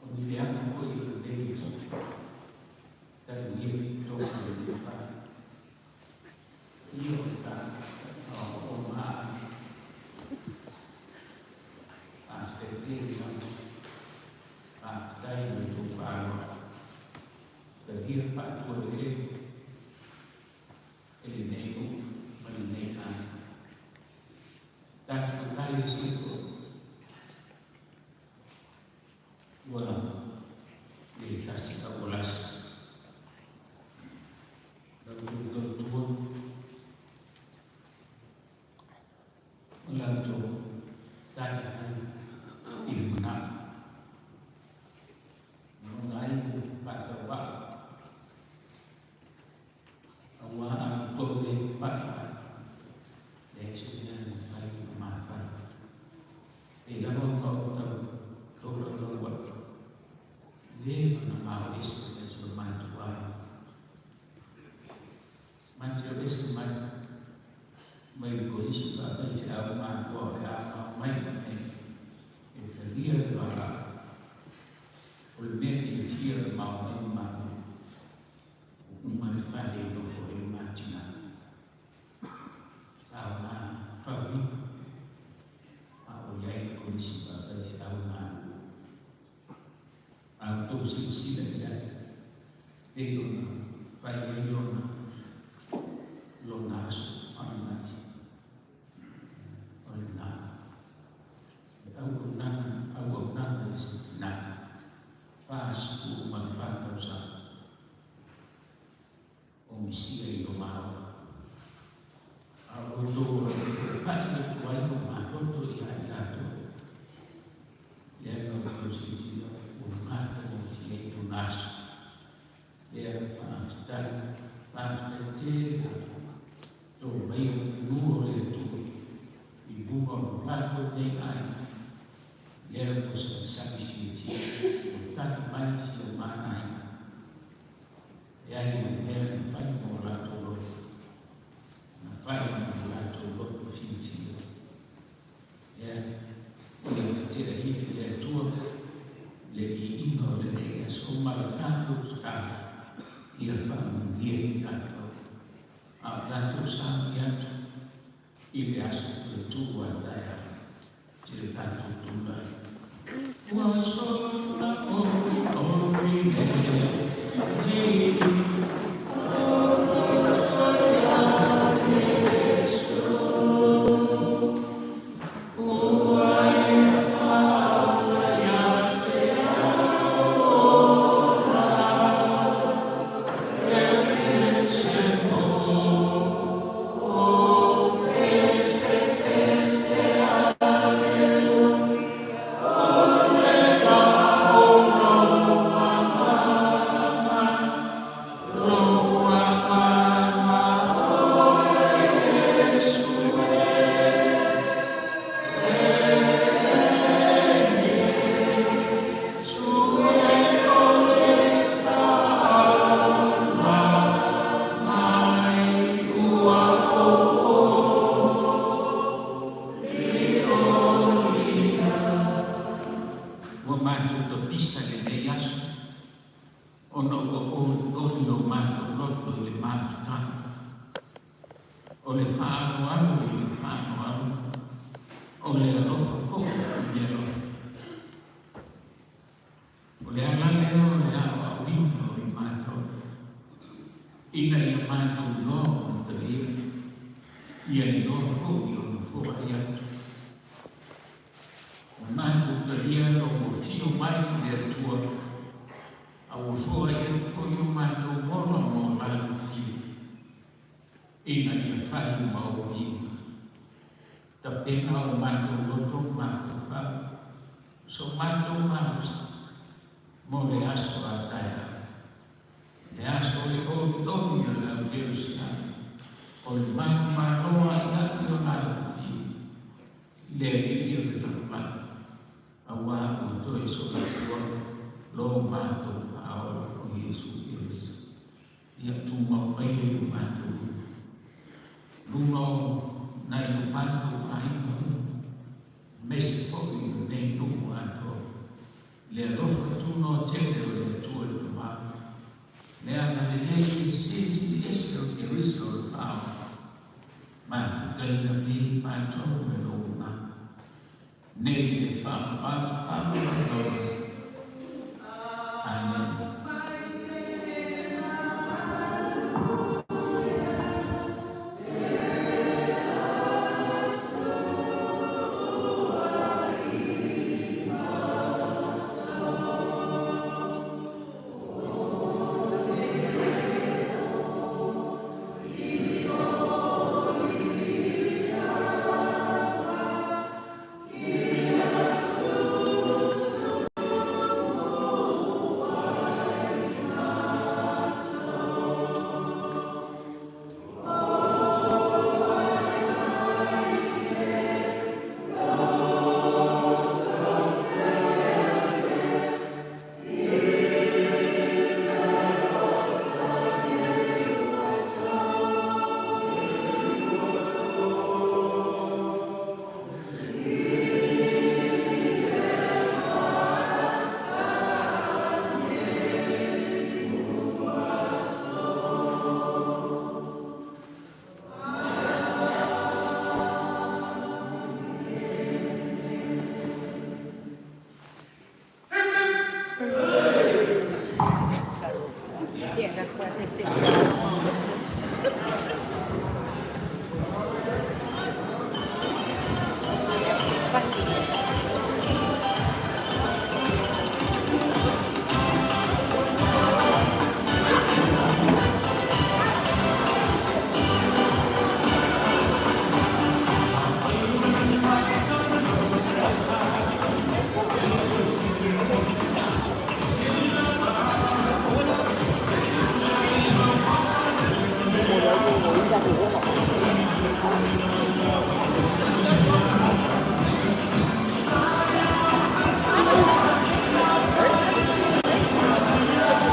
O ni le anga ko i le le ta ni to ko le pa. I o ta o ma a te te ma a tai le tu pa lo. Te hia pa tu le e le nei u ma le nei a. Tātou kare si ko ua le tasi ka o las. Lau tu tau tua. O lau tari ai i le mana. Mo ai pa tau pa. Aua a to le pa. Le se mea na fai ma fai. E lava ka o tau tau lau lau wa. Le na ma o ese le so mai tu ai. Mai te o ese mai. Mai ko isi pa mai se au ma ko e a ma mai nei. E te lia le wala. O le mea ki le tia le mau mai ma. O uma le whale no fo e mātina. Sa o ma whaui. A o iai ko isi pa mai se au ma. A o tō sila i ai. E lona, whai e lona, lona aso, whanau O le nā. E au o nana, au o nana i se nā. Whāsiku o mai whātau sa. O misia i o māo. A o tō pai e tuai o mātoto i ai rātou. Ia no tō sila o mātou o si e tō nāso. Ia whāsitai, whāsitai tēnā. Tō mai o nua o le atua. I bunga o rātou nei ai. Ia ko sa sabi si ti. O tani mai si o mana ai. E ai o mea na whai mo rātou loto. Na whai mo rātou loto si ti. Ia, ia te rahi le atua. Le i inga o le nei aso mara tātou tā. Ia whamunia i tātou. A o tātou sāmi atu. I le aso le tū a taia. Te le tātou tūrai. Ua sola oi oi le le. matou tapisa i lenei aso, ona ua olioli o matou loto i le mafutaga. O le faaaloalo i le faaaloalo, o le alofa foi i le alofa. O le ala lea o le aoaoina o i matou, ina ia matou iloa ona talia, ia iloa foi ona foai atu. Ua matou talia lou afio mai i le Atua, a ua foai atu foi o matou ola mo la afio, ina ia fai ma ou iuga. Tapena o matou loto ma mafaufau, so matou malosi, mo le aso a taeao. Le aso e olioli o le au kerisiano, o le manumalo a'ia'i o la afio, le Alii o le lalolagi, auā ua toe soifua lo matou Faaola o Iesu Keriso. Ia tumau maia i o matou luga o nai o matou aiga uma, aemaise foi o lenei nuu atoa, le alofa tunoa tele o le Atua le Tama, le agalelei silisili ese o Keriso le Faaola, mafutaina nei matou me lou agaga, nei le faavavau faavavau. Amene. Yeah, that's what they said.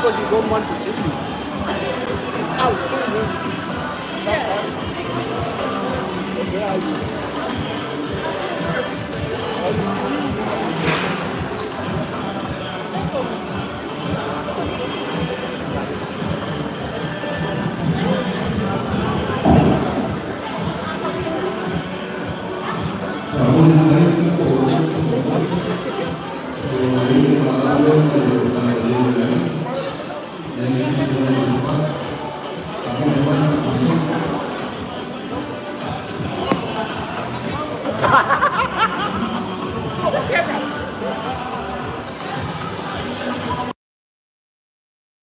Because you don't want to see me. I'll see you. Sometimes. Where are you? Okay.